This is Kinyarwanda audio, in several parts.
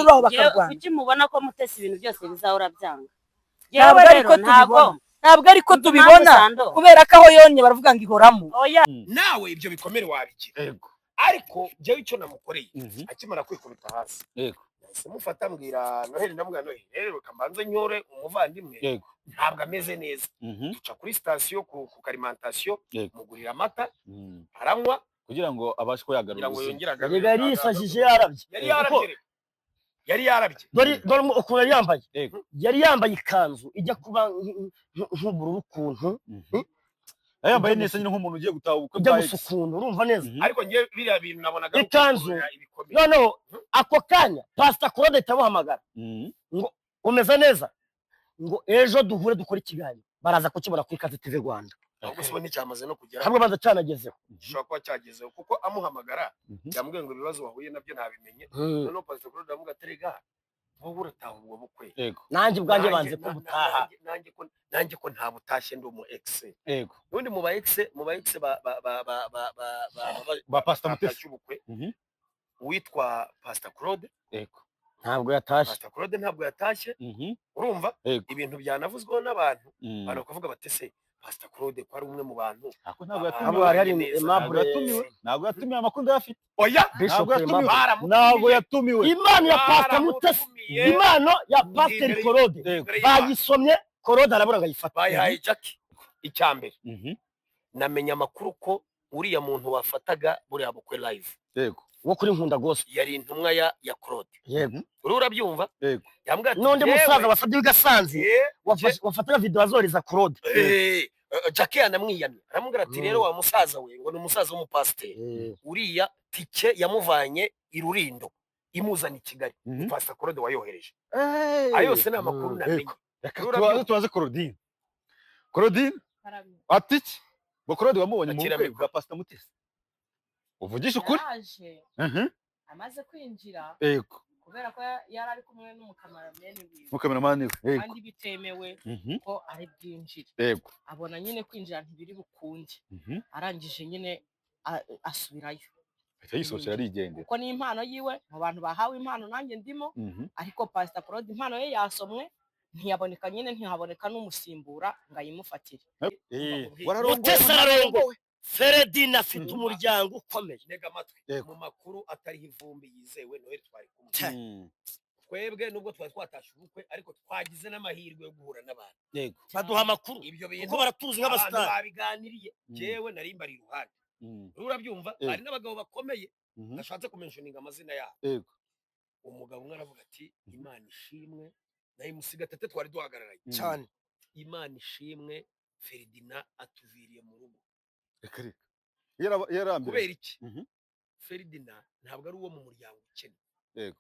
Baho Njyewe bakarwana. Kuki mubona ko Mutesi ibintu byose bizahora byanga? Ntabwo Yewe ariko rero ntabwo tubibona, ntabwo ariko Impamvu tubibona Sando. Kubera ko aho yonnye baravuga ngo ihoramo. Oya. Nawe ibyo bikomere wabigira. Ariko njyewe icyo namukoreye akimara kwikubita hasi, nahise mufata, mbwira Noheli, ndamubwira: "Noheli rero, reka mbanze nyore umuvandimwe, ntabwo ameze neza." Duca kuri sitasiyo ku karimentasiyo, mugurira amata, aranywa. Kugira ngo abashe kuba yagarura Kugira ngo ubuzima. yongere agarure. Erega yari yisajije, yarabye. Yari yarabye, yari yarabye. Dore, dore ukuntu yari yambaye. Yari yambaye ikanzu ijya kuba nk'ubururu ukuntu. Yari yambaye neza nyine nk'umuntu ugiye gutaha ubukwe Ijya bwa gusa ex. ukuntu, urumva neza? Ariko njye biriya bintu nabonaga ari Ikanzu. ukukurura ibikomere. Noneho ako kanya Pasita Claude ahita amuhamagara ngo: "Umeze neza?" Ngo: "Ejo duhure dukore ikiganiro." Baraza kukibona kuri Kazi TV Rwanda. Ahubwo se ubu nticyamaze no kugera? Hamwe banza cyanagezeho. Gishobora kuba cyagezeho, kuko amuhamagara yamubwiye ngo: "Ibibazo wahuye nabyo ntabimenye." Noneho Pastor Claude aramubwira ati: "Rega wowe urataha ubwo bukwe." Nanjye ubwanjye Nanjye- banze ko butaha. Nanjye ko nta butashye, ndi umu ex. Ubundi mu ba ex ba Ba Pastor Mutesi. batashye ubukwe, uwitwa Pastor Claude. Ntabwo yatashye. Pastor Claude ntabwo yatashye. Urumva, ibintu byanavuzweho n'abantu, abantu bakavuga bati: "Se Pastor Claude ko ari umwe mu bantu Ako ntabwo Ntabwo yatumiwe. hari hari neza. Ntabwo Aimable. yatumiwe, ntabwo yatumiwe, amakuru ndayafite. Oya. Bishop Ntabwo yatumiwe. Aimable. Baramutumiye. Ntabwo yatumiwe. Impano ya Pastor Mutesi, Baramutumiye. impano ya Pasiteri Claude Imbere y'Imana. bayisomye, Claude arabura ngo ayifate. Bayihaye Jackie. Icya mbere, namenye amakuru ko uriya muntu wafataga buriya bukwe live Wo kuri Nkunda Gospel. yari intumwa ya Claude. Uri urabyumva? Yego. Yambwiye ati: N'undi "Yewe, musaza wasabye w'igasanzi wafataga video azohereza Claude. Jackie yanamwiyamye, aramubwira ati: "Rero wa musaza we," ngo ni umusaza w'umupasiteri, "uriya tike yamuvanye i Rurindo imuzana i Kigali, ni Pastor Claude wayohereje." Ayo yose ni amakuru namenye. Reka Urabyo- tubanze tubaze Claudine. Claudine ati iki? Ngo Claude wamubonye mu Akira bukwe mikoro. bwa Pastor Mutesi, uvugisha ukuri? Yaraje. Amaze kwinjira, kubera ko yari ari kumwe n'umukameramani wiwe, Mukameramani we, yego. kandi bitemewe ko ari bwinjire, abona nyine kwinjira ntibiri bukunde. Arangije nyine asubirayo. Ahita yisohokera, arigendera. Kuko ni impano yiwe, mu bantu bahawe impano nanjye ndimo. Ariko Pastor Claude impano ye yasomwe, ntiyaboneka nyine, ntihaboneka n'umusimbura ngo ayimufatire. Wararongowe. Mutesi ararongowe, Feredina afite umuryango ukomeye. Ntega amatwi. Mu makuru atariho ivumbi yizewe, Noheli twari kumwe. Twebwe nubwo twari twatashe ubukwe, ariko twagize n'amahirwe yo guhura n'abantu. Baduha amakuru Ibyo bintu kuko baratuzi abantu nk'abasitari. babiganiriye. Jewe nari mbari iruhande. Urabyumva? Hari n'abagabo bakomeye nashatse kumentioninga amazina yabo. Umugabo umwe aravuga ati: "Imana ishimwe." Naye musiga tete twari duhagararanye. Cyane. "Imana ishimwe, Feridina atuviriye mu rugo." Reka reka. Yarambere. Kubera iki? Feridina ntabwo ari uwo mu muryango ukennye.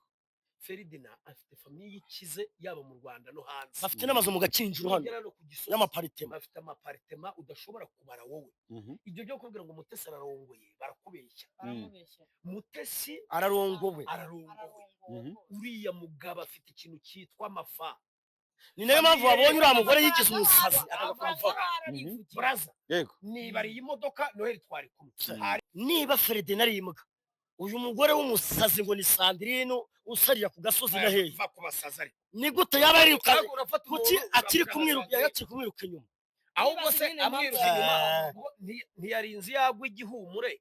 Feridina afite famille ikize, yaba mu Rwanda no hanze. Bafite n'amazu mu Gakinjiro hano, Ugera no ku Gisozi, y'amaparitema. bafite amaparitema udashobora kubara wowe. Ibyo byo kubwira ngo Mutesi ararongoye, barakubeshya. Baramubeshyera. Mutesi Ararongowe. ararongowe. Ararongowe rwose. Uriya mugabo afite ikintu cyitwa amafa. Ni nayo mpamvu wabonye uriya mugore yigize umusazi Amafaranga akagakumva. ararivugira. Braza, nibariye imodoka, Noheli twari kumwe. Hari Niba Feredina ari imbwa, uyu mugore w'umusazi ngo ni Sandrine usarira ku gasozi na hehe, Va ku basazi ariko. ni gute yaba yiruka? Ariko urafata Kuki umuntu akiri ukamubwira kumwiruka, Sandrine. akiri kumwiruka inyuma? Ahubwo se Nibaza nyine amwiruka impamvu. inyuma, ubwo ntiyarinze yagwa igihumure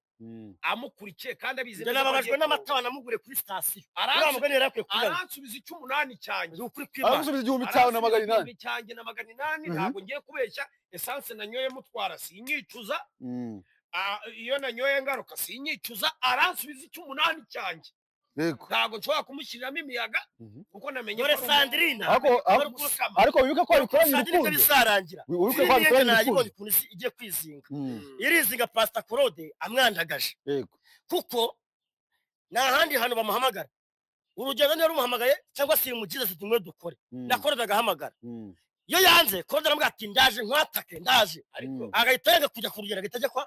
amukurikiye kandi abizi Njye neza ko nababajwe agiye n'amata kurongora. banamuguriye kuri sitasiyo. Uriya mugore yari akwiye kuyanywa. Aransubiza icy'umunani cyanjye. Ni ukuri kw'Imana. Aragusubiza igihumbi cyawe na 800. Igihumbi cyanjye na 800. Ntabwo ngiye kubeshya, essence nanyoye mutwara sinyicuza. Iyo nanyoye ngaruka sinyicuza. Aransubiza icy'umunani cyanjye. Ntabwo nshobora kumushyiriramo imiyaga, kuko namenye Dore ko ari Sandrine. umusama. Ariko wibuke ko wabikoranye Sandrine urukundo. bizarangira. Wibuke ko Filime wabikoranye nayibonye urukundo. ukuntu isi igiye kwizinga. Irizinga Pastor Claude amwandagaje, kuko nta handi hantu bamuhamagara. Urugendo niba rumuhamagaye cyangwa se mugize ati: "Tumwe dukore," na Claude agahamagara. Iyo yanze, Claude aramubwira ati: "Ndaje nkwatake, ndaje." Ariko Agahita yanga kujya ku rugendo, agahita ajya kwa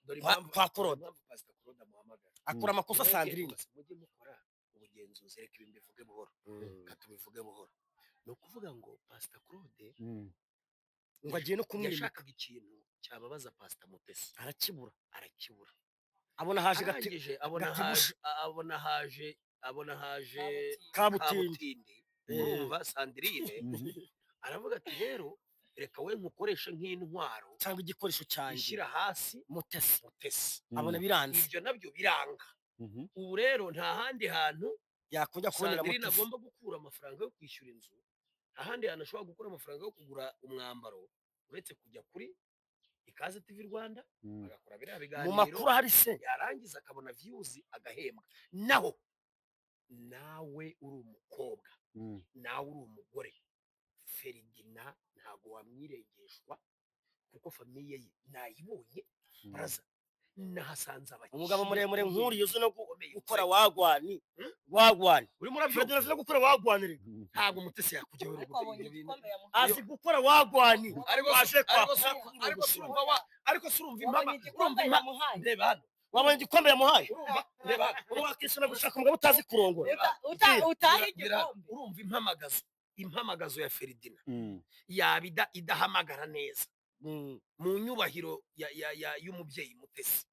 dore impamvu kwa Claude. impamvu Pastor Claude amuhamagara. Akura amakosa Sandrine. Mujye mukora ubugenzuzi. Reka ibi mbivuge buhoro, reka tubivuge buhoro. Ni ukuvuga ngo Pastor Claude Ngo agiye no kumwimika. yashakaga ikintu cyababaza Pastor Mutesi. Arakibura. Arakibura. Abona haje gati Arangije abona gatibusha. haje, abona haje. abona haje Kabutindi. Urumva Sandrine aravuga ati rero reka we nkukoreshe nk'intwaro cyangwa igikoresho cyanjye ishyira hasi Mutesi. Mutesi. Abona biranze. Ibyo nabyo biranga. Ubu rero nta handi hantu yakongera kubonera Sandrine Mutesi. agomba gukura amafaranga yo kwishyura inzu, nta handi hantu ashobora gukura amafaranga yo kugura umwambaro uretse kujya kuri Ikaze TV Rwanda agakora biriya Mu biganiro, makuru ahari se yarangiza akabona views agahembwa. Naho nawe uri umukobwa, nawe uri umugore, Feridina ntabwo wamwirengeshwa kuko famille ye nayibonye baraza nahasanze abakire. Umugabo muremure nk'uriya uzi no ukomeye gukora wagwani wagwani. Urimo urabyumva? Ferdinand azi no gukora wagwani rero. Ntabwo Mutesi yakujyaho Ariko abonye igikombe yamuhaye. Azi gukora wagwani. Ariko Waje kwa ariko ariko surumva wa ariko surumva impama Wabonye igikombe urumva impama yamuhaye. Reba hano. Wabonye igikombe yamuhaye. Urumva, reba hano. Ubu wakishima gushaka umugabo utazi kurongora. Utaha igikombe. Urumva impamagazo ya Feridina yaba idahamagara neza mu nyubahiro y'umubyeyi Mutesi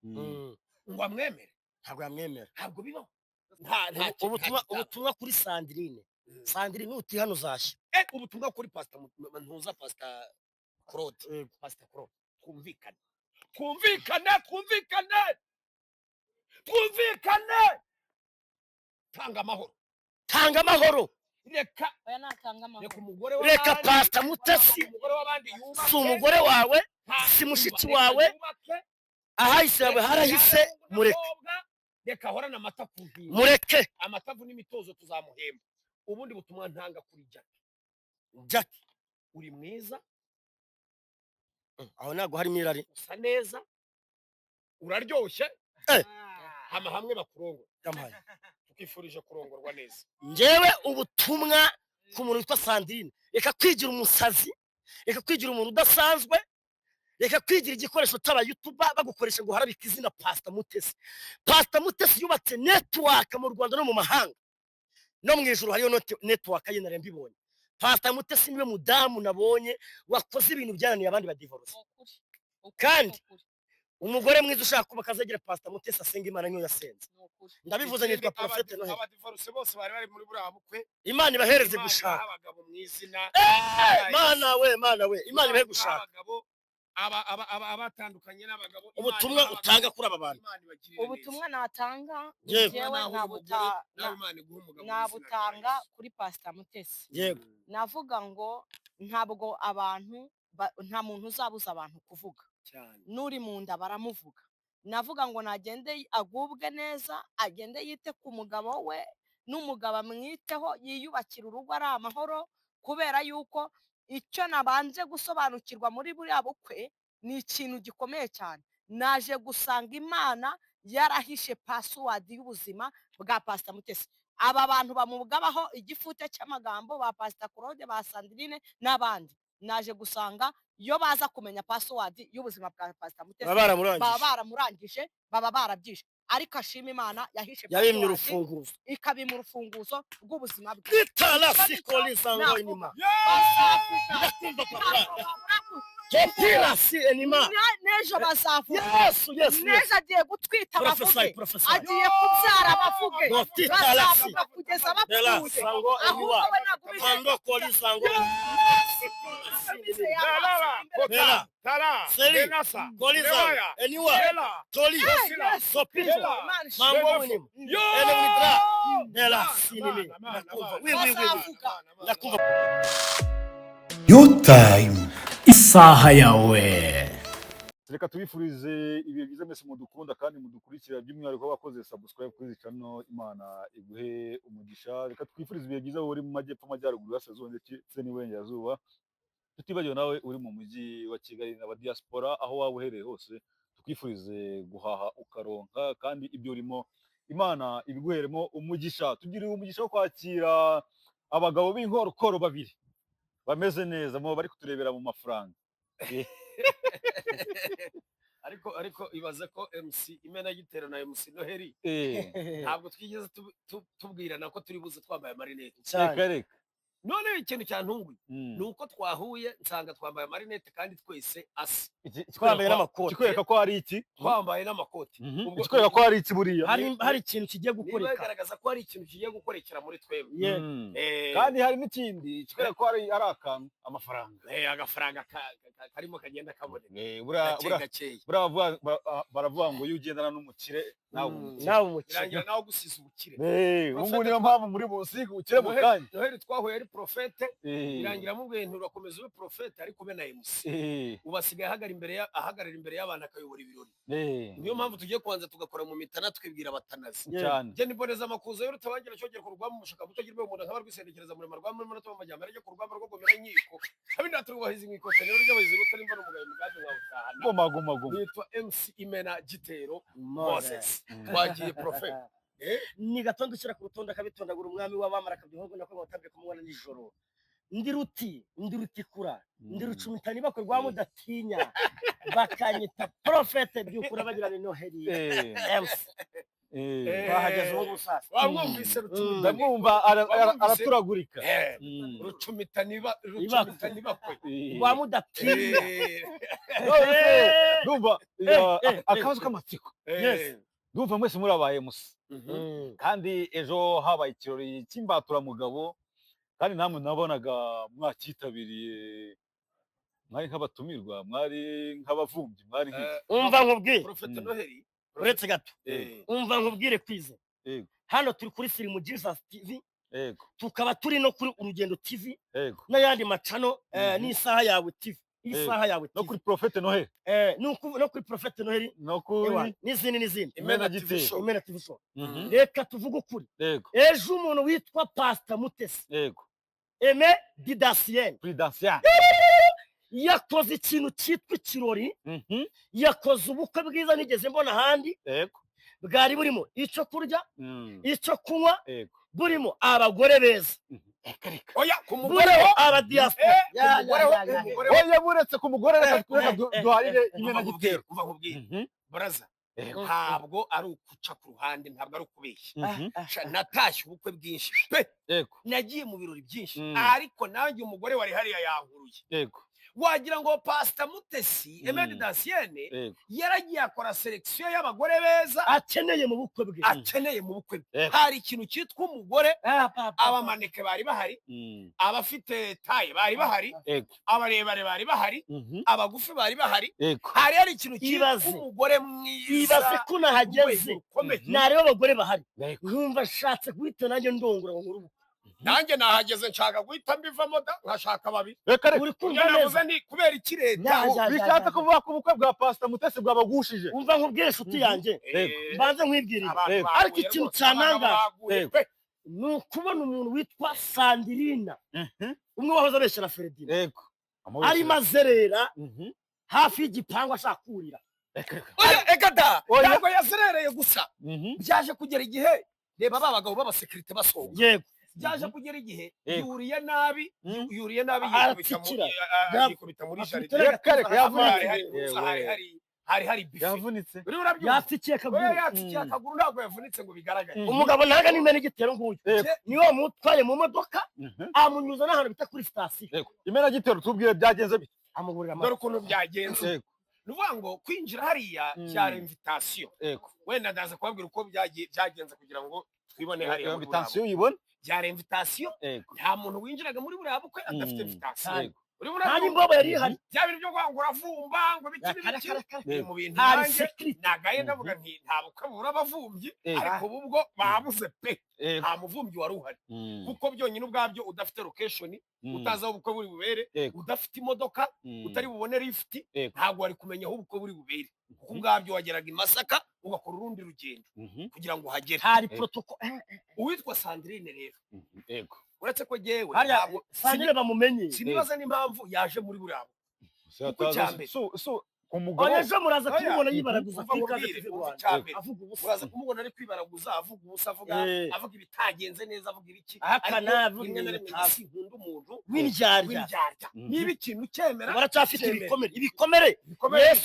ngo amwemere. Ntabwo yamwemera. Ntabwo bibaho. Ubutumwa kuri Sandrine. Sandrine uti hano uzashya. Ubutumwa kuri Pastor Ntuza, Pastor Claude. Pastor Claude, twumvikane. Twumvikane, twumvikane. Twumvikane. Tanga amahoro. Tanga amahoro. Reka Oya, natanga amahoro. reka umugore Reka w'abandi. Pastor Mutesi. Umugore w'abandi yubake. Si umugore wawe, si mushiki wawe. Ahahise yawe harahise, mureke. Reka ahorane amata ku nkingi. Mureke. Amatavu n'imitozo tuzamuhemba. Ubundi butumwa ntanga kuri Jack. Jack uri mwiza. Aho ntabwo harimo irari. Usa neza. Uraryoshye. Hama hamwe bakurongora. Yampaye. Tukifurije kurongorwa neza. Njyewe ubutumwa ku muntu witwa Sandrine, reka kwigira umusazi, reka kwigira umuntu udasanzwe, reka kwigira igikoresho cy'abayutuba bagukoresha ngo uharabike izina Pastor Mutesi. Pastor Mutesi yubatse network mu Rwanda no mu mahanga. No mu ijuru hariyo network ye nari mbibonye. Pastor Mutesi niwe mudamu nabonye wakoze ibintu byananiye abandi ba divorce. Kandi umugore mwiza ushaka kuba akazagira Pastor Mutesi asenga Imana niyo yasenze. Ndabivuze nitwa Prophet Noheli. Abadivorce bose bari bari muri buriya bukwe. Imana ibahereze gushaka. Abagabo mu izina. Mana we, Mana we, Imana ibahe gushaka. Abagabo abatandukanye n'abagabo. Ubutumwa utanga kuri aba bantu. Ubutumwa natanga jewe nabutanga kuri Pastor Mutesi. Yego. Navuga ngo ntabwo abantu nta muntu uzabuza abantu kuvuga. Nuri mu nda baramuvuga. Navuga ngo nagende agubwe neza, agende yite ku mugabo we, n'umugabo amwiteho, yiyubakira urugo ari amahoro, kubera yuko icyo nabanje gusobanukirwa muri buriya bukwe ni ikintu gikomeye cyane. Naje gusanga Imana yarahishe password y'ubuzima bwa Pastor Mutesi. Aba bantu bamugabaho igifute cy'amagambo ba Pastor Claude, ba Sandrine n'abandi. Naje gusanga iyo baza kumenya password y'ubuzima bwa Pastor Mutesi baba baramurangije, baba barabyishe. Ariko ashima Imana yahishe yabimye urufunguzo, ikabima urufunguzo rw'ubuzima bwe. N'ejo bazavuga, n'ejo agiye gutwita bavuge, agiye kubyara bavuge, bazavuga kugeza bapfuye. Ahubwo we nagumije Your time. Isaha yawe. Reka tubifurize ibihe byiza mwese mudukunda kandi mudukurikira, by'umwihariko abakoze subscribe kuri channel. Imana iguhe umugisha. Reka twifurize ibihe byiza uri mu majyepfo, amajyaruguru, y'Iburasirazuba ndetse n'iburengerazuba, tutibagiwe nawe uri mu mujyi wa Kigali n'aba diaspora aho waba uherereye hose. Tukwifurize guhaha ukaronka kandi ibyo urimo Imana ibiguheremo umugisha. Tugiriwe umugisha wo kwakira abagabo b'inkorokoro babiri bameze neza mu bari kuturebera mu mafaranga. Ariko ibaze ko MC Imena Gitero na MC Noheli ntabwo twigeze tubwirana ko turi buze twambaye amarinete. Reka reka. None ikintu cyantunguye ni uko twahuye nsanga twambaye amarinete kandi twese asa. Twambaye n'amakoti. Kikwereka ko hari iki? Twambaye n'amakoti. Kikwereka ko hari iki buriya? Hari ikintu kigiye gukoreka. Niba bigaragaza ko hari ikintu kigiye gukorekera muri twebwe. Kandi hari n'ikindi kikwereka ko hari akantu, amafaranga. Agafaranga karimo kagenda kaboneka. Baravuga ngo iyo ugendana n'umukire nawe umukire. Birangira nawe gusiza ubukire. Ubu niyo mpamvu muri busiga ubukire mu kanya. Noheli twahuye ari profete, birangira mubwiye nti urakomeza ube profete ariko ube na MC. Ubu asigaye ahagarara imbere y'abantu akayobora ibirori. Niyo mpamvu tugiye kubanza tugakora mu mitana twibwira abatanazi. Njye niboneza amakuza y'urutabangira cyogera ku rugamba umushaka mutagira umuntu nkaba rwisendekereza murema rwa murema no majyambere ajya ku rugamba rwo gomera inkiko. Kabindi aturubahiza inkiko cyane ryo bahize rutari mbona umugayo mugambi nkawutahana. Goma goma goma. Nitwa MC Imena Gitero Moses. Twagiye profete. Ni gatondo ushyira ku rutonde akabitondagura umwami w'abamara akabyihogo nako batambiye kumubona nijoro. Ndi ruti, ndi rutikura, ndi rucumitani bakorwa mudatinya bakanyita profete byukura bagira ni Noheli MC. Bahageze ubu busasa. Wamwumvise rucumitani. Ndamwumva araturagurika. Rucumitani rucumitani bakwe. Rwa mudatinya. Ndumva akabazo k'amatsiko. Yes. Ndumva mwese murabaye musa. Kandi ejo habaye ikirori cy'imbaturamugabo kandi namwe nabonaga mwakitabiriye, mwari nk'abatumirwa, mwari nk'abavumbyi, mwari nk'iki. Umva nkubwire Profete Noheli uretse gato. Umva nkubwire kwize. Hano turi kuri Sirimu Jesus TV. Tukaba turi no kuri Urugendo TV. N'ayandi macano n'isaha yawe TV. Isaha yawe no kuri Profete Noheli. No kuri Profete Noheli no kuri n'izindi Imena TV Show. Imena TV Show. Reka tuvuge ukuri. Ejo umuntu witwa Pastor Mutesi. Aimé Didasien. Prudentian. Yakoze ikintu cyitwa ikirori. Yakoze ubukwe bwiza nigeze mbona ahandi. Bwari burimo icyo kurya, icyo kunywa, burimo abagore beza. Oya ku mugore ho aba diaspora. Oya buretse ku mugore reka duharire Imena Gitero. Umva nkubwire. Baraza. Ntabwo ari ukuca ku ruhande, ntabwo ari ukubeshya. Natashye ubukwe bwinshi pe. Nagiye mu birori byinshi ariko nanjye umugore wari hariya yankuruye. Wagira ngo Pastor Mutesi Aimé Didasien yaragiye akora selection y'abagore beza akeneye mu bukwe bwe. Akeneye mu bukwe bwe. Hari ikintu cyitwa umugore, abamaneke bari bahari, abafite taye bari bahari, abarebare bari bahari, abagufi bari bahari. Hari hari ikintu cyitwa umugore mwiza. Ibaze ko nahageze nareba abagore bahari nkumva nshatse guhita nanjye ndongora ngo nkuru. Nanjye nahageze nshaka guhita mbivamo da nkashaka babiri. Uri kumva neza ni kubera iki leta bishatse kuvuga ko ubukwe bwa Pastor Mutesi bwabagushije. Umva nkubwire inshuti yanjye mbanze nkwibwirire, ariko ikintu cyanangaje ni ukubona umuntu witwa Sandrina umwe wahoze abeshyira Ferdinand arimo azerera hafi y'igipangu ashaka kurira. Eka da ntabwo yazerereye gusa, byaje kugera igihe reba ba bagabo b'abasekirite basohoka. Yego. Byaje kugera igihe yuriye nabi, yuriye nabi yikubita muri jaride. Hari bife. Yavunitse. Yatsikiye akaguru. Yatsikiye akaguru ntabwo yavunitse ngo bigaragare. Umugabo ntaga n'Imena Igitero nguyu. Niwe wamutwaye mu modoka amunyuza n'ahantu bita kuri sitasiyo. Imena Gitero tubwire byagenze bite? Amugurira amata. Dore ukuntu byagenze. Nuvuga ngo kwinjira hariya cyari invitation. Wenda ndaza kubabwira uko byagenze kugira ngo twibone hariya. Invitation uyibone? Byari invitation. Nta muntu winjiraga muri buriya bukwe adafite invitation. Nta imbobo yari ihari. Bya bintu byo ngo uravumba ngo biki n'ibiki mu bintu nanjye nagaye ndavuga nti nta bukwe bubura abavumbyi, ariko ubu bwo babuze pe. Nta muvumbyi wari uhari kuko byonyine ubwabyo udafite location, utazi aho ubukwe buri bubere, udafite imodoka, utari bubone lift, ntabwo wari kumenya aho ubukwe buri bubere kuko ubwabyo wageraga i Masaka ugakora urundi rugendo kugira ngo uhagere. Hari protocol. Uwitwa Sandrine rero uretse ko jewe ntabwo Sandrine bamumenye, sinibaza n'impamvu yaje muri buriya kuko icyambere ku mugabo ejo muraza kumubona yibaraguza ku ikaze TV Rwanda avuga ubusa, muraza kumubona ari kwibaraguza avuga ubusa, avuga ibitagenze neza, avuga ibiki, ahakana, avuga ibintu umuntu w'indyarya. Niba ikintu cyemera baracyafite ibikomere, ibikomere.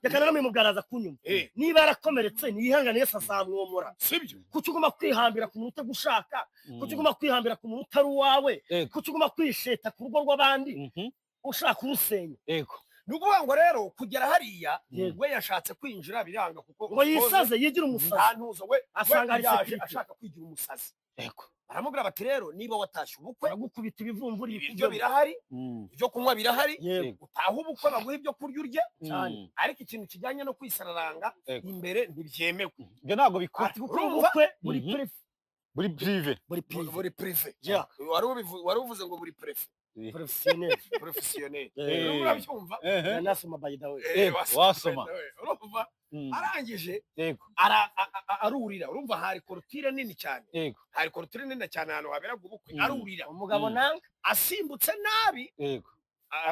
Reka nawe mubwaraza kunyumva. Niba yarakomeretse niyihangane, Yesu azamwomora. Sibyo? Kuki uguma kwihambira ku muntu utagushaka? Kuki uguma kwihambira ku muntu utari uwawe? Kuki uguma kwisheta ku rugo rw'abandi ushaka kurusenya? Ni ukuvuga ngo rero kugera hariya, we yashatse kwinjira biranga, kuko ngo yisaze, yigire umusazi. Nta ntuzo we. Asanga We hari yaje security. ashaka kwigira umusazi. Baramubwira bati: "Rero niba watashye ubukwe, baragukubita ibivumvuri. Ibiryo birahari, ibyo kunywa birahari, utahe ubukwe baguhe ibyo kurya urye, Cyane. ariko ikintu kijyanye no kwisararanga imbere ntibyemewe." Ibyo ntabwo bikora. Ati kuko Urumva? ubukwe buri privé. Buri privé. Buri privé. Buri privé. Yeah. Wari uvuze ngo buri préfet. Professionnel. Professionnel. Urabyumva? Nasoma, by the way. Wasoma. Urumva, arangije arurira. Urumva hari clôture nini cyane, hari clôture nini cyane ahantu haberaga ubukwe. Arurira. Umugabo nanga. Asimbutse nabi,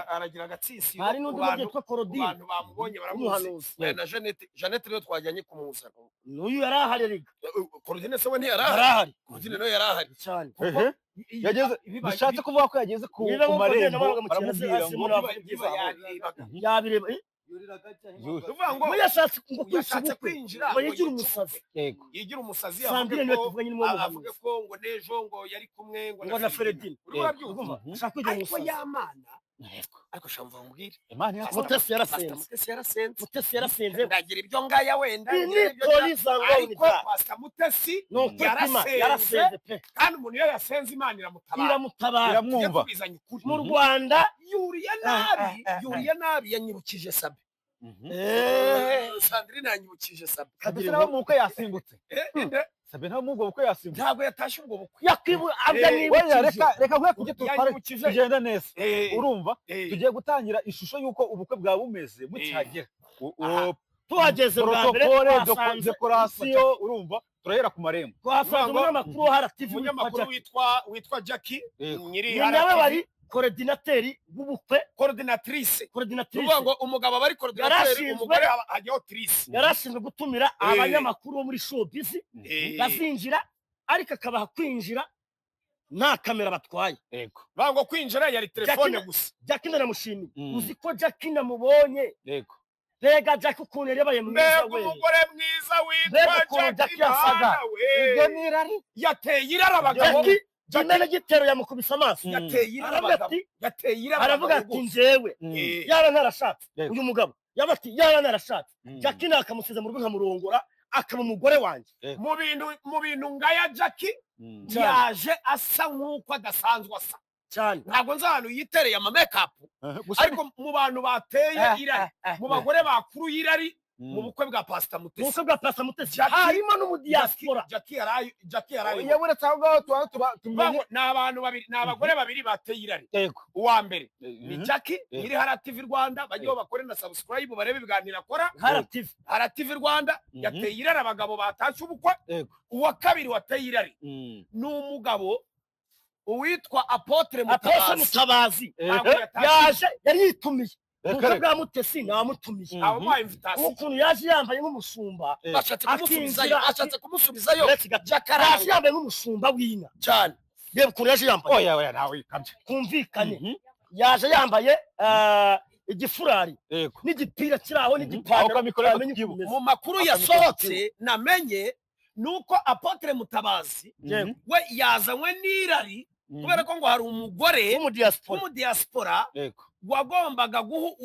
aragira agatsinsino. Hari n'undi ku bantu mubyeyi witwa ku Korodine bantu bamubonye baramuzi. w'umuhanuzi. We na Jeannette. Jeannette rero twajyanye kumuzana. N'uyu yari ahari erega. Korodine se we ntiyari ahari? Yari ahari. Korodine nawe yari ahari. Cyane. Yageze, bishatse kuvuga ko yageze ku Niba ku nk'uko marembo, nabonaga mu kintu baramubwira hasi ngo muri Biba yarebaga. Yabireba. Yuri. Ni ukuvuga ngo We yashatse ngo kwica yashatse ubukwe kwinjira ngo yigire yice umusazi. Yigira umusazi, Sandrine avuge niwe ko tuvuganye, ni avuge muhanuzi. ko ngo n'ejo ngo yari kumwe ngo Ngo na Feredine. Urimo urabyumva? Ashaka kwigira Ariko umusazi. yamana, ariko shamva nkubwire. Imana yakoze. Mutesi yarasenze. Pastor Mutesi yarasenze. Mutesi yarasenze. Ndagira ibyo ngaya wenda, Iyi ngira ni ibyo ngaya. polisi ngo Ariko Pastor Mutesi ni ukuri kw'Imana, yarasenze. Yarasenze pe. Kandi umuntu iyo yasenze, Imana iramutabara. Iramutabara. Iramwumva. Tujye tubizanya ukuri. Mu Rwanda. Yuriye nabi, yuriye nabi, yanyibukije Sabe. Sandrine yanyibukije Sabe. Kabisa, nawe mu bukwe yasimbutse. Inde? Sabe nawe muri ubwo bukwe yasimbutse. Ntabwo yatashye ubwo bukwe. Yakwibu abya. Oya, reka Nibukije. reka nkwe kujya tutware Yanyibukije. tugenda neza. Urumva, tugiye gutangira ishusho y'uko ubukwe bwaba bumeze mukihagera. Tuhageze bwa mbere, Protocole, twasanze décoration. Urumva, turahera ku marembo. Twasanze umunyamakuru wa Hara TV witwa Umunyamakuru Jackie. witwa Jackie nyiri Ni nawe wari coordinateur w'ubukwe. Coordinatrice. Coordinatrice. Uvuga ngo umugabo aba ari coordinateur, umugore hajyaho trice. Yari ashinzwe gutumira abanyamakuru bo muri showbiz bazinjira, ariko akabaha kwinjira nta kamera batwaye. Bavuga ngo kwinjira yari telefone gusa. Jackie ndanamushimiye. Uzi ko Jackie namubonye? Mbega Jackie ukuntu yabaye mwiza Mbega we! umugore mwiza Mbega witwa ukuntu Jackie Jackie yasaga! Mana we! Ibyo ni irari. Yateye irari abagabo. Jackie imena gitero yamukubise amaso. Yateye irari Aravuga abagabo. ati Yateye irari aravuga abagabo ati rwose. njyewe yaba ntarashatse uyu mugabo, yaba ati yaba ntarashatse Jackie, nakamusize mu rugo nkamurongora akaba umugore wanjye. Mu bintu ngaya, Jackie yaje asa nk'uko adasanzwe asa. Cyane. Ntabwo nzi ahantu yitereye ama makeup, Gusa ariko mu bantu bateye irari, mu bagore bakuruye irari mu bukwe bwa Pastor Mu Mutesi, bukwe bwa Pastor Mutesi Jackie- harimo n'umudiaspora. Jackie yarayo. Iyo uretse aho ngaho tuba tuba tumenye. Ni abantu babiri, ni abagore babiri bateye irari. Uwa mbere ni Jackie nyiri Hara TV Rwanda. Bajyeho bakore na subscribe, barebe ibiganiro akora. Hara TV. Hara TV Rwanda yateye irari abagabo batashye ubukwe. Uwa kabiri wateye irari ni umugabo uwitwa Apôtre Apôtre Mutabazi. Mutabazi. Ntabwo yatashye. Yaje yari yitumiye Reka ubukwe reka. bwa Mutesi, namutumiye. Abamuhaye invitation. Ukuntu yaje yambaye nk'umushumba, Bashatse kumusubizayo. akinjira Ashatse kumusubizayo. Uretse gato. Jack Yaje aranga. yambaye nk'umushumba w'inka. Cyane. Reba ukuntu yaje yambaye. Oya, oya, nawe ikabye. Kumvikane, yaje yambaye igifurari n'igipira kiri aho Aho n'igipantaro, kamikoro utamenye ukuntu tukibuka. bimeze. Mu makuru yasohotse namenye nuko Apôtre Mutabazi we yazanywe n'irari, kubera ko ngo hari umugore w'umudiaspora w'umudiaspora wagombaga guhu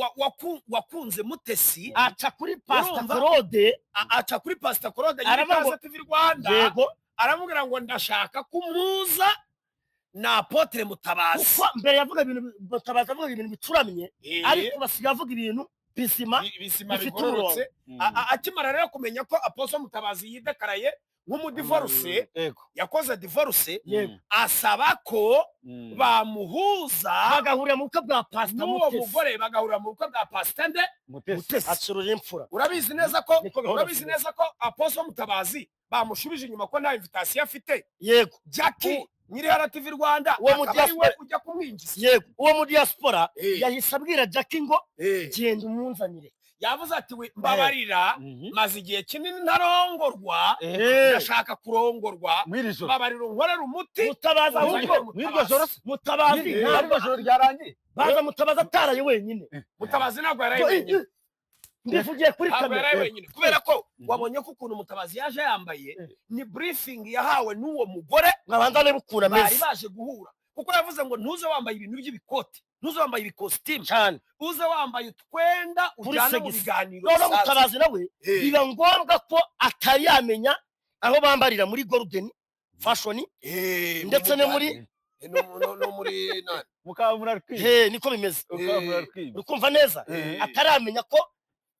wakunze Mutesi, aca kuri Pastor Urumva? Claude. Aca kuri Pastor Claude nyiri Aravuga ngo- Ikaze TV Rwanda. Aramubwira ngo ndashaka kumuza na Apôtre Mutabazi. Kuko mbere yavuga ibintu, Mutabazi avuga ibintu bicuramye, ariko basigaye avuga ibintu bizima, bizima, bifite bigororotse. umurongo. Akimara rero kumenya ko Apostle Mutabazi yidekaraye nk'umudivorce, yakoze divorce, asaba ko bamuhuza, bagahurira mu bukwe bwa Pastor n'uwo Mutesi. mugore, bagahurira mu bukwe bwa Pastor nde? Mutesi. Acurura imfura. Urabizi neza ko Niko gahunda urabizi zimeze. neza ko Apostle Mutabazi bamushubije inyuma ko nta invitation afite. Jackie nyiri Hara TV Rwanda Uwo mu akaba ari we diaspora- ujya kumwinjiza. Yego, uwo mu diaspora yahise abwira Jackie ngo genda umunzanire. Yavuze ati: "We, mbabarira, maze igihe kinini ntarongorwa, ndashaka kurongorwa, Mw'iri joro. mbabarira unkorere umuti." Mutabazi ahubwo Mw'iryo joro se? Mutabazi Mw'iryo joro ryarangiye. Baza Mutabazi ataraye wenyine. Mutabazi ntabwo yaraye wenyine. Mbivugiye kuri Ntabwo kamera. yaraye wenyine, kubera ko wabonye ko ukuntu Mutabazi yaje yambaye ni briefing yahawe n'uwo mugore. Nkabanza niba ukuntu Bari ameze. baje guhura, kuko yavuze ngo ntuze wambaye ibintu by'ibikoti, ntuze wambaye ibikositimu, Cyane. uze wambaye utwenda Kuri ujyana mu segisi. biganiro Noneho bisanzwe. Mutabazi nawe biba ngombwa ko atari yamenya aho bambarira muri Golden Fashion ndetse no muri no muri nani. Mukamurarwi. Niko bimeze. Mukamurarwi. Uri kumva neza? Ataramenya ko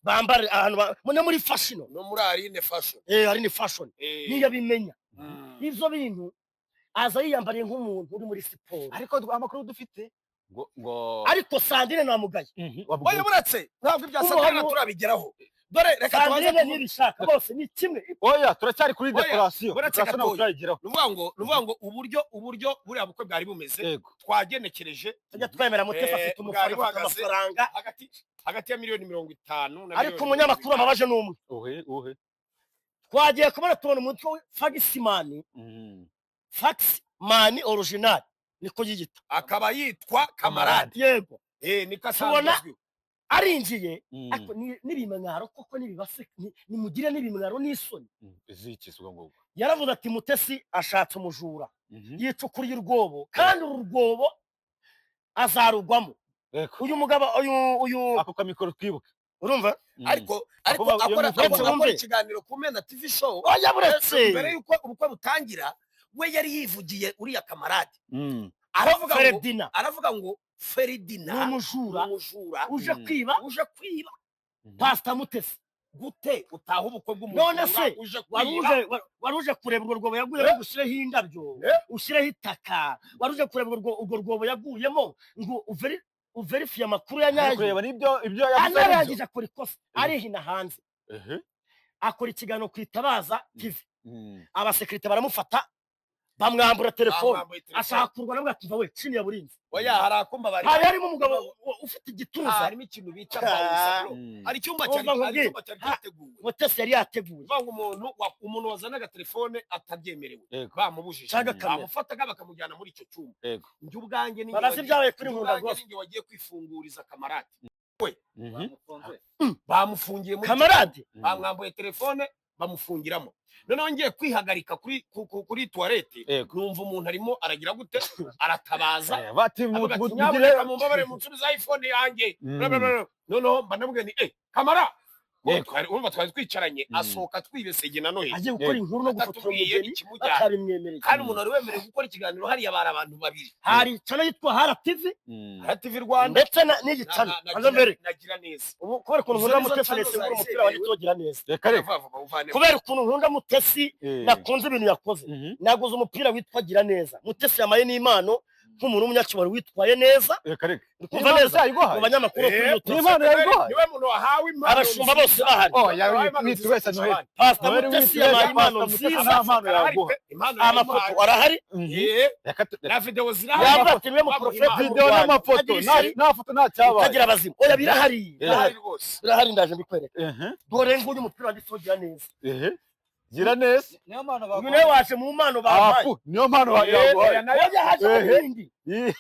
bambara ahantu no muri fashion. No muri Aline Fashion. Aline Fashion. Niyo abimenya. Ivyo bintu aza yiyambariye nk'umuntu uri muri siporo. Ariko amakuru dufite ngo Ariko Sandrine namugaye. Oya, buretse, ntabwo ibya Sandrine turabigeraho. Dore reka tubanze Sandrine ntibishaka bose ni kimwe. Oya, turacyari kuri Oya, decoration. buretse Decoration ntabwo gatoya. turayigeraho. Nuvuga ngo uburyo buriya bukwe bwari bumeze twagenekereje. Tujya twemera Mutesi afite Bwari umufana, afite buhagaze amafaranga. hagati ya miliyoni 50 na Ariko miliyoni umunyamakuru ababaje ni umwe. Uhe. Twagiye kubona tubona umutwe we Fagisimani. Faxman original niko yiyita. Akaba yitwa Kamarade. Yego. Niko asanzwe Tubona azwiho. arinjiye, ariko n'ibimwaro koko n'ibibase, nimugire n'ibimwaro n'isoni. Iziki suga ngo. Yaravuze ati Mutesi ashatse umujura. Yicukuriye urwobo kandi uru rwobo azarugwamo. Uyu mugabo uyu ako kamikoro twibuke. Urumva? Ariko akora ikiganiro ku Mena TV show. Oya, buretse. Mbere yuko ubukwe butangira we yari yivugiye uriya Kamarade. Aravuga ngo Feredina. Aravuga ngo Feredina Ni umujura. Umujura uje kwiba, uje kwiba Pastor Mutesi. Gute utaha ubukwe bw'umujura None se uje kwiba? Waruje kureba urwo rwobo yaguyemo ngo ushyireho indabyo, ushyireho itaka, waruje kureba urwo rwobo yaguyemo ngo uverifiye amakuru ya nyayo. Kureba nibyo ibyo yavuze aribyo. Anarangije akora ikosa, arihina hanze. Akora ikiganiro ku Itabaza TV. Abasekirite baramufata bamwambura telefone. Bamwambuye telefone. Ashaka kurwana nawe ati we chini ya burinzi. Oya, hari akumba bari. Hari harimo umugabo ufite igituza. Harimo ikintu bita bouncer bro. Hari icyumba cyari Umva hari nkubwire. icyumba cyari cyateguwe. Mutesi yari yateguye. Uvuga ngo umuntu wazanaga telefone atabyemerewe bamubujije. Cyangwa kamera. Bamufataga bakamujyana muri icyo cyumba. Njye ubwanjye ni Barazi ibyabaye kuri Nkunda rwose. Njye wagiye kwifunguriza Kamarade. We. Bamufungiye muri Kamarade? Bamwambuye telefone bamufungiramo. Noneho ngiye kwihagarika kuri toilette, numva umuntu arimo aragira gute, aratabaza. Bati Avuga ati, nyamuneka mumbabare munsubize iPhone yanjye. Bla, bla, bla. Noneho mba ndamubwira nti Kamara. Urumva twari twicaranye, asohoka twibesege na Noheli. Agiye gukora inkuru no gufotora Atatubwiye umugeni ikimujyana. batabimwemereye. Kandi umuntu wari wemerewe gukora ikiganiro hariya bari abantu babiri. Hari channel yitwa Hara TV. Hara TV Rwanda. Ndetse n'igi channel. Hanze mbere. Nagira neza. Ubu kubera ukuntu Izo nkunda nizo Mutesi channel nese ngura zari umupira wa Gitogira neza. Reka reka. Vuba vuba uvanemo. Kubera ukuntu nkunda Mutesi nakunze ibintu yakoze. Naguze umupira witwa Gira neza. Mutesi yamaye n'impano nk'umuntu w'umunyacyubahiro witwaye neza. Reka reka. Uri kumva neza? Mu banyamakuru kuri YouTube. N'impano yayiguhaye? Niwe muntu wahawe impano. Abashumba bose bahari. Oh, ya witubeshya Noheli. Pastor Noheli Mutesi witubeshya, yabaye impano Pastor Mutesi nziza. nta mpano yaguha. Impano Amafoto arahari. Na video zirahari. Yavuga ati niwe muprofeti mu Video Rwanda. n'amafoto, Utagira ishyari, nta foto nta cyabaye. utagira abazimu. Oya, birahari. Birahari rwose. Birahari, ndaje mbikwereka. Dore nguyu umupira wanditseho Gira neza. Gira neza. Niyo mpano Uyu nawe waje mu mpano bampaye. Apu, niyo mpano yaguhaye. Oya, haje mu bindi.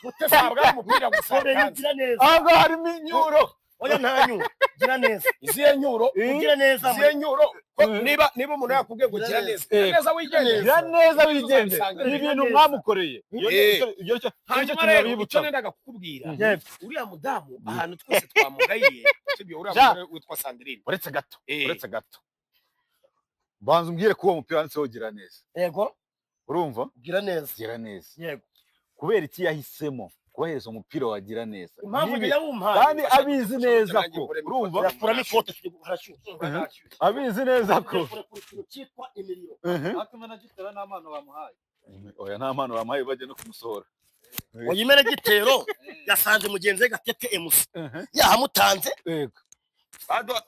Mutesi Ntabwo ari umupira gusa Dore ni yatanze. Gira neza. Ahubwo harimo inyuro. Oya, nta nyuro. Gira neza. Izihe nyuro? Ugira neza. Izihe nyuro? Ko niba umuntu yakubwiye ngo gira neza. Gira neza wigendere. Gira neza wigendere. Uzabisanga. Ibintu mwamukoreye. Iyo cyo Hanyuma kintu rero icyo babibutsa. nendaga kukubwira, Yego. uriya mudamu ahantu twese twamugayiye, sibyo, uriya Ja. mugore witwa Sandrine. Uretse gato, uretse gato. Banza umbwire ko uwo mupira wanditseho Gira neza. Yego. Urumva? Gira neza. Gira neza. Yego. Kubera iki yahisemo kubahereza umupira wa Gira neza? Impamvu Nibi- yawumpaye. Kandi abizi neza ko, urumva? Yakuramo ikote tujye harashyushye. Abizi neza ko. Kurekura ikintu cyitwa imiriro. Atuma gitera nta mpano bamuhaye. Oya, nta mpano bamuhaye, bajya no kumusohora. Oya, imena gitero yasanze mugenzi we Gatete MC yahamutanze. Yego.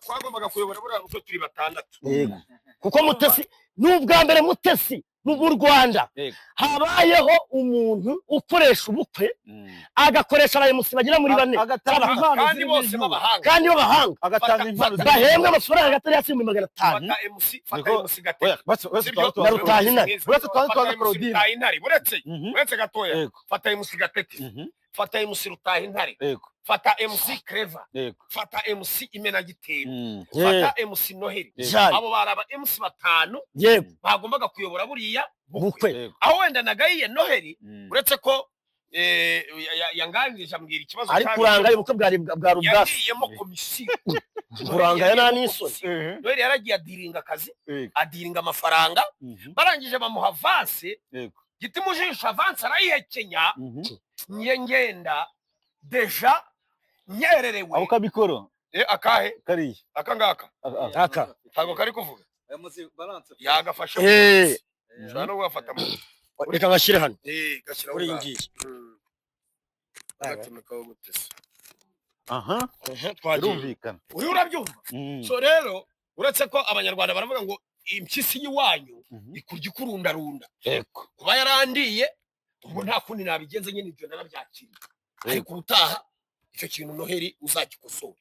Twagombaga kuyobora buriya bukwe turi batandatu. Yego. Kuko Mutesi ni ubwa mbere Mutesi mu Rwanda Yego. habayeho umuntu ukoresha ubukwe agakoresha abayemusi bagera muri bane Agatanga impano Kandi zirimo bose inyuro. b'abahanga. kandi b'abahanga Agatanga impano zirimo bahembwa inyuro. amafaranga atari hasi 500,000. Fata MC, fata Niko- MC Gatete. Oya, basi basi Sibyo? tubanze Na Rutahintare. Uretse tubanze Fata tubanze MC Claudine. Rutahintare. Uretse gatoya. Yego. Fata MC Gatete. Fata MC Rutahintare, Yego. fata MC Clever, Yego. fata MC Imenagitero, Eh, fata MC Noheli. Cyane. Abo bari aba MC batanu Yego. bagombaga kuyobora buriya Bukwe. Yego. Aho wenda nagayiye Noheli, uretse ko yanganirije ambwira ikibazo Ariko cyabereye. urangaye, ubukwe bwari ubwasi. Yagiyemo komisiyo. Urangaye nta n'isoni. Noheli yaragiye adiringa akazi, Yego. adiringa amafaranga, barangije bamuha avance. Yego. Giti mu jisho, avance arayihekenya. Njye ngenda déjà nyererewe. Ako kamikoro. Akahe? Kariya. Aka ngaka? Aka. Ntabwo kari kuvuga. Balance. Yagafashe. Ushobora no kugafata mu Reka ngashyire hano. Gashyiraho Kuri iyi ngaho. ngiyi. Agacomekaho gute se? Aha. Twagiye. Birumvikana. Uriya urabyumva. So rero, uretse ko Abanyarwanda baravuga ngo impyisi y'iwanyu ikurya ikurundarunda. Yego. Kuba yarandiye, ubwo nta kundi nabigenza nyine, ibyo narabyakiriye, ariko ubutaha icyo kintu Noheli uzagikosora.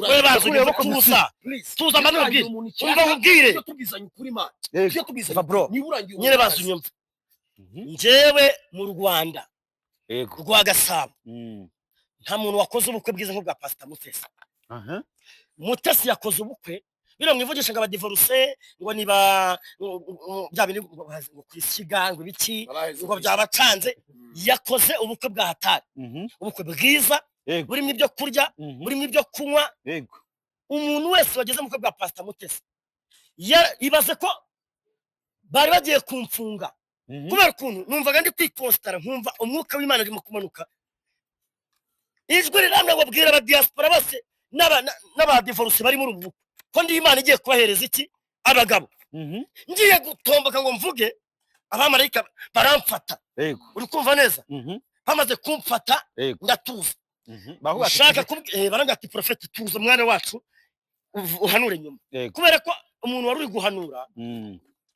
We bazi unyumva, tuza. Please. Tuza mbanze Niba urangiye nkubwire. umuntu Umva icyaka, nkubwire. tujye tubwizanya ukuri, Imana. Yego. Tujye tubwizanya Umva bro. ukuri. Niba urangiye Nyine umuntu bazi akazi. unyumva. Njyewe mu Rwanda Yego. rwa Gasabo nta muntu wakoze ubukwe bwiza nk'ubwa Pastor Mutesi. Aha. Mutesi yakoze ubukwe bino mwivugisha ngo abadivoruse ngo niba bya bindi ngo kwisiga ngo ibiki Baraheze. ngo byabacanze. Yakoze ubukwe bwa hatari, ubukwe bwiza, Yego. burimo ibyo kurya, burimo ibyo kunywa. Yego. Umuntu wese wageze mu bukwe bwa Pastor Mutesi ibaze ko bari bagiye kumfunga kubera ukuntu numvaga ndi kwikositara, nkumva umwuka w'Imana urimo kumanuka, ijwi riramye ngo bwira abadiaspora bose n'abadivoruse bari muri ubu bukwe ko ndi Imana igiye kubahereza iki? Abagabo. Ngiye gutomboka ngo mvuge, abamarayika baramfata. Yego. Uri kumva neza? Bamaze kumfata, Yego. ndatuza. Bavuga ati, Ushaka barambwira ati: "Prophète, tuza umwana wacu, uhanure nyuma." Yego. Kubera ko umuntu wari uri guhanura,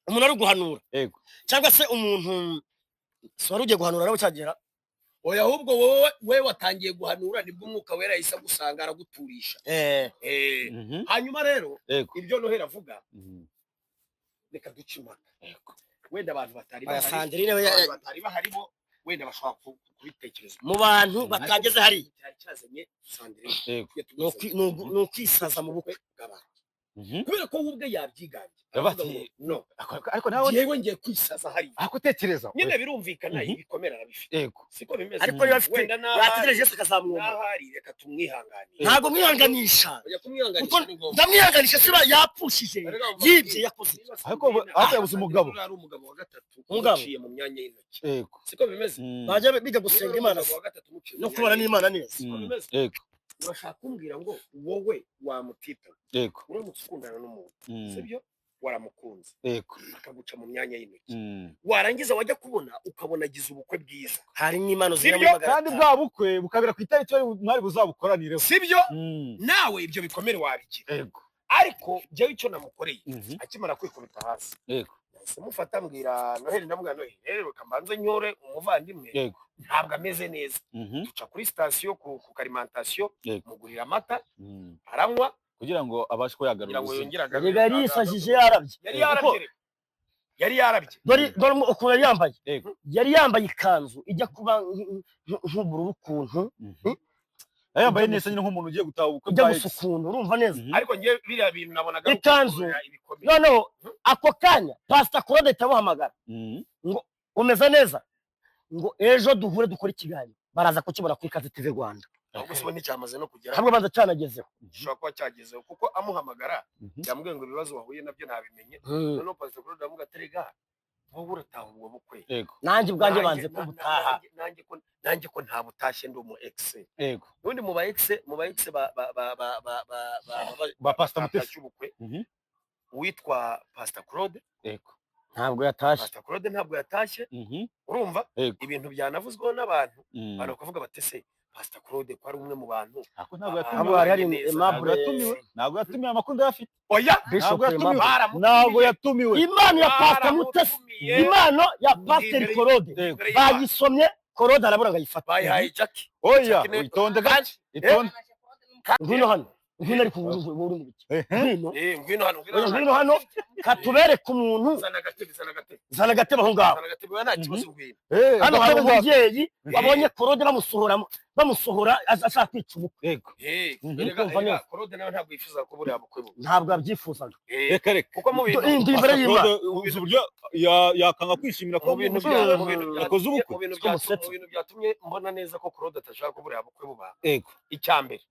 umuntu wari uri guhanura, Yego. cyangwa se umuntu si wari ugiye guhanura nawe cyagera. Oya, ahubwo wowe we watangiye guhanura nibwo Umwuka Wera yahise agusanga araguturisha. Hanyuma rero, Yego. ibyo Noheli avuga, reka duce impaka. Wenda abantu batari Oya, bahari, Sandrine we abantu batari bahari bo wenda bashobora kubitekereza. Mu bantu batageze hariya, Cyari cyazanye Sandrine. Yego. Tujye tubwizanya ni ukwisaza mu bukwe. bw'abantu. Mhm. Kubera ko we ubwe yabyigambye, Aravuga aravuga ati, ngo no, Ariko nawe yewe ngiye kwisaza hariya. Ako tekereza. Nyine birumvikana, Mhm. ibikomere arabifite. Yego. Siko bimeze? Ariko niba afite Wenda n'ahari, yategereje Yesu akazamwumva. n'ahari reka tumwihanganire. Ntabwo mwihanganisha. Oya, kumwihanganisha Kuko ni ngombwa. ndamwihanganisha siba yapfushije, Erega yibye, yakoze iki? Niba Ariko Sandrine- ariko yabuze umugabo. Sandrine ari umugabo wa gatatu Umugabo. umuciye mu myanya y'intoki. Yego. Siko bimeze? Bajya biga gusenga Niba ari Imana umugabo wa gatatu umuciye mu no myanya kubana n'Imana neza. Siko bimeze? Yego. Urashaka kumbwira ngo wowe wamutita, Yego. uramutse ukundana n'umuntu, sibyo, waramukunze, Yego. akaguca mu myanya y'intoki, warangiza wajya kubona ukabona agize ubukwe bwiza? Harimo impano ziri Sibyo? muri magana Kandi atanu. bwa bukwe bukabera ku itariki mwari buzabukoranireho. Sibyo? Nawe ibyo bikomere wabigira. Yego. Ariko njyewe icyo namukoreye, akimara kwikubita hasi, Yego. nahise mufata mbwira Noheli, ndamubwira: "Noheli rero, reka mbanze nyore umuvandimwe, Yego. ntabwo ameze neza." Duca kuri sitasiyo ku karimantasiyo, Yego. mugurira amata aranywa, Kugira ngo abashe kuba yagarura kugira ngo ubuzima. yongere agarure. Erega yari yisajije, yarabye. Yari yarabye reka. Yari yarabye. Dore ukuntu yari yambaye. Yego. Yari yambaye ikanzu ijya kuba nk'ubururu ukuntu. Yari yambaye neza nyine nk'umuntu ugiye gutaha ubukwe Ujya bwa gusa ex. ukuntu, urumva neza? Ariko njye biriya bintu nabonaga ari Ikanzu. ukugorora ibikomere. Noneho ako kanya Pastor Claude ahita amuhamagara ngo: "Umeze neza?" Ngo ejo duhure dukore ikiganiro, baraza kukibona kuri Kazi TV Rwanda. Ahubwo se ubu nticyamaze no kugera? Hamwe banza cyanagezeho. Gishobora kuba cyagezeho, kuko amuhamagara yamubwiye ngo ibibazo wahuye nabyo ntabimenye. Noneho Pastor Claude aramubwira ati: "Rega wowe urataha ubwo bukwe." Yego. Nanjye ubwanjye Nanjye- banze ko butaha. Nanjye ko nta butashye, ndi umu ex. Yego. Ubundi mu ba ex ba Ba Pastor Mutesi. batashye ubukwe, uwitwa Pastor Claude. Yego. Ntabwo yatashye. Pastor Claude ntabwo yatashye. Urumva, Yego. ibintu byanavuzweho n'abantu, abantu bakavuga bati: "Se Pastor Claude ko ari umwe mu bantu Ako ntabwo yatumiwe. Ntabwo hari hari neza." Ntabwo Aimable. yatumiwe. Ntabwo yatumiwe, amakuru ndayafite. Oya. Bishop Ntabwo yatumiwe. Aimable. Baramutumiye. Ntabwo yatumiwe. Impano ya Pastor Mutesi, Baramutumiye. impano ya Pastor Imbere- Claude Yego. imbere y'Imana. bayisomye, Claude arabura ngo ayifate. Bayihaye Jackie. Oya, Jackie witonde gake. Itonde. Ngwino hano. Ngwino, ariko uri mu biki? Ngwino. Ngwino hano, Oya, ngwino hano katubereke umuntu. Zana agatebe, zana agatebe. Zana agatebe aho ngaho. Zana agatebe, oya, nta kibazo, ngwino. Hano hari Agatebe. Umubyeyi wabonye Claude bamusohora ashaka kwica ubukwe. Yego. Erega Kumva erega neza. Claude nawe ntabwo yifuza ko buriya bukwe buba. Ntabwo yabyifuzaga. Reka reka. Kuko mu bintu Ndi imbere y'Imana. Claude, uzi uburyo yakanga kwishimira ko mu bintu bya mu bintu bya yakoze ubukwe. mu bintu Siko byatumye musetse. Mu bintu byatumye mbona neza ko Claude atashaka ko buriya bukwe buba, Yego. Icya mbere,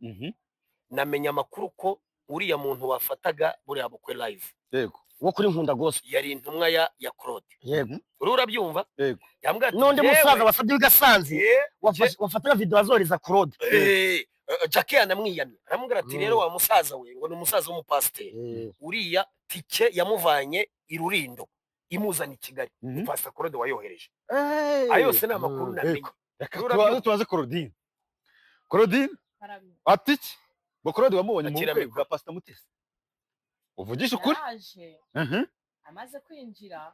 namenya amakuru ko uriya muntu wafataga buriya bukwe live, Yego. Wo kuri Nkunda Gospel, yari intumwa ya Claude. Yego. Uriya urabyumva? Yego. Yambwiye ati, N'undi "Yewe, musaza wasabye w'igasanze wafataga video azohereza Claude. Jackie yanamwiyamye, aramubwira ati, rero wa musaza we, ngo ni umusaza w'umupasiteri, uriya tike yamuvanye i Rurindo imuzana i Kigali, Pastor Claude wayohereje." Ayo yose ni amakuru namenye. Reka Uriya tubanze urabyumva? tubaze Claudine. Claudine ati iki? Ngo Claude wamubonye mu Akira bukwe mikoro. bwa Pastor Mutesi, uvugisha ukuri. Yaraje, amaze kwinjira,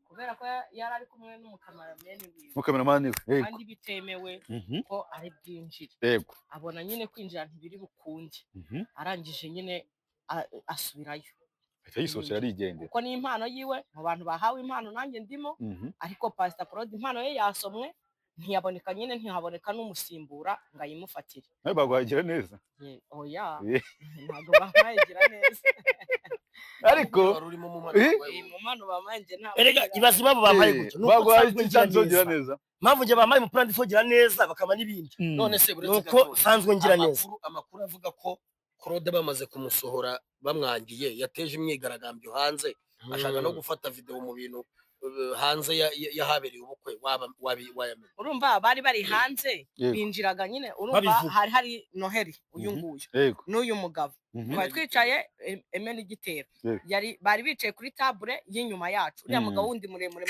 kubera ko yari ari kumwe n'umukameramani wiwe, Mukameramani we, yego. kandi bitemewe ko ari bwinjire, abona nyine kwinjira ntibiri bukunde, arangije nyine asubirayo. Ahita yisohokera arigendera. Kuko ni impano yiwe, mu bantu bahawe impano nanjye ndimo, ariko Pastor Claude impano ye yasomwe, ntiyaboneka nyine, ntihaboneka n'umusimbura ngo ayimufatire. Nawe baguhagira neza. Oya, ntabwo bampaye neza. Ariko Wari urimo mu mpano Iyi mu mpano bampaye njye ntabwo Erega ibaza impamvu bampaye gutyo, nuko baguhaye nsanzwe iki ngira cyanzogira neza. neza. Impamvu njye bampaye umupira ndifogira neza bakaba n'ibindi, None se buretse nuko gato, nsanzwe ngira neza. Amakuru avuga ko Claude bamaze kumusohora bamwangiye yateje imyigaragambyo hanze, ashaka no gufata video mu bintu hanze y'ahabereye ubukwe, waba wayamenye? Urumva bari bari hanze, binjiraga nyine, urumva Babivuga. hari hari Noheli uyu nguyu n'uyu mugabo, twari twicaye eme n'igitero, yari bari bicaye kuri tabure y'inyuma yacu, uriya mugabo wundi muremure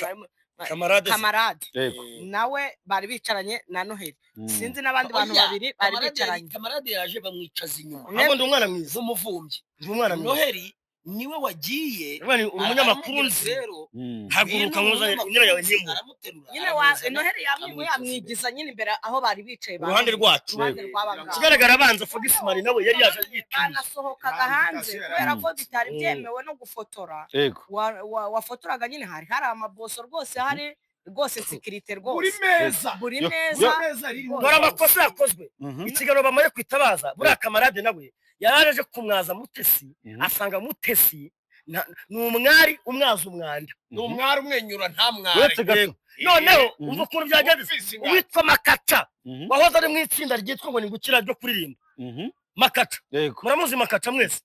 Kamarade se. Kamarade Yego. nawe bari bicaranye na Noheli, sinzi n'abandi bantu Oya, babiri bari Kamarade bicaranye. Kamarade yaje bamwicaza inyuma Ahubwo ndi umwana mwiza, nk'umuvumbyi. Ndi umwana mwiza. Noheli niwe wagiye Urabona, uri umunyamakuru aramubwira nzi. rero, Haguruka ngwino nkuzane umunyamakuru intebe yawe nzi, nkimure. aramuterura, Nyine wa aramuzana, Noheli yamwimuye, amwicaza imbere. amwigiza nyine imbere aho bari bicaye ba Uruhande Noheli, rwacu. uruhande rw'aba ngaba. Ikigaragara abanza Fogismani nawe yari yaje yituye. Banasohokaga hanze kubera ko bitari byemewe no gufotora. Wafotoraga nyine hari hari amaboso rwose, hari rwose sécurité Buri rwose meza, buri Yo, meza yo. meza ririho. Dore amakosa yakozwe. Ikiganiro bamaye kwitabaza, buriya Kamarade nawe yari aje kumwaza Mutesi, asanga Mutesi ni umwari umwaza umwanda. Ni umwari umwenyura, nta mwari. Uretse gato. Noneho umva ukuntu byagenze. Wumvise ingano. Uwitwa Makaca wahoze ari mu itsinda ryitwa ngo ni gukira ryo kuririmba, Makaca, Yego. muramuzi Makaca mwese?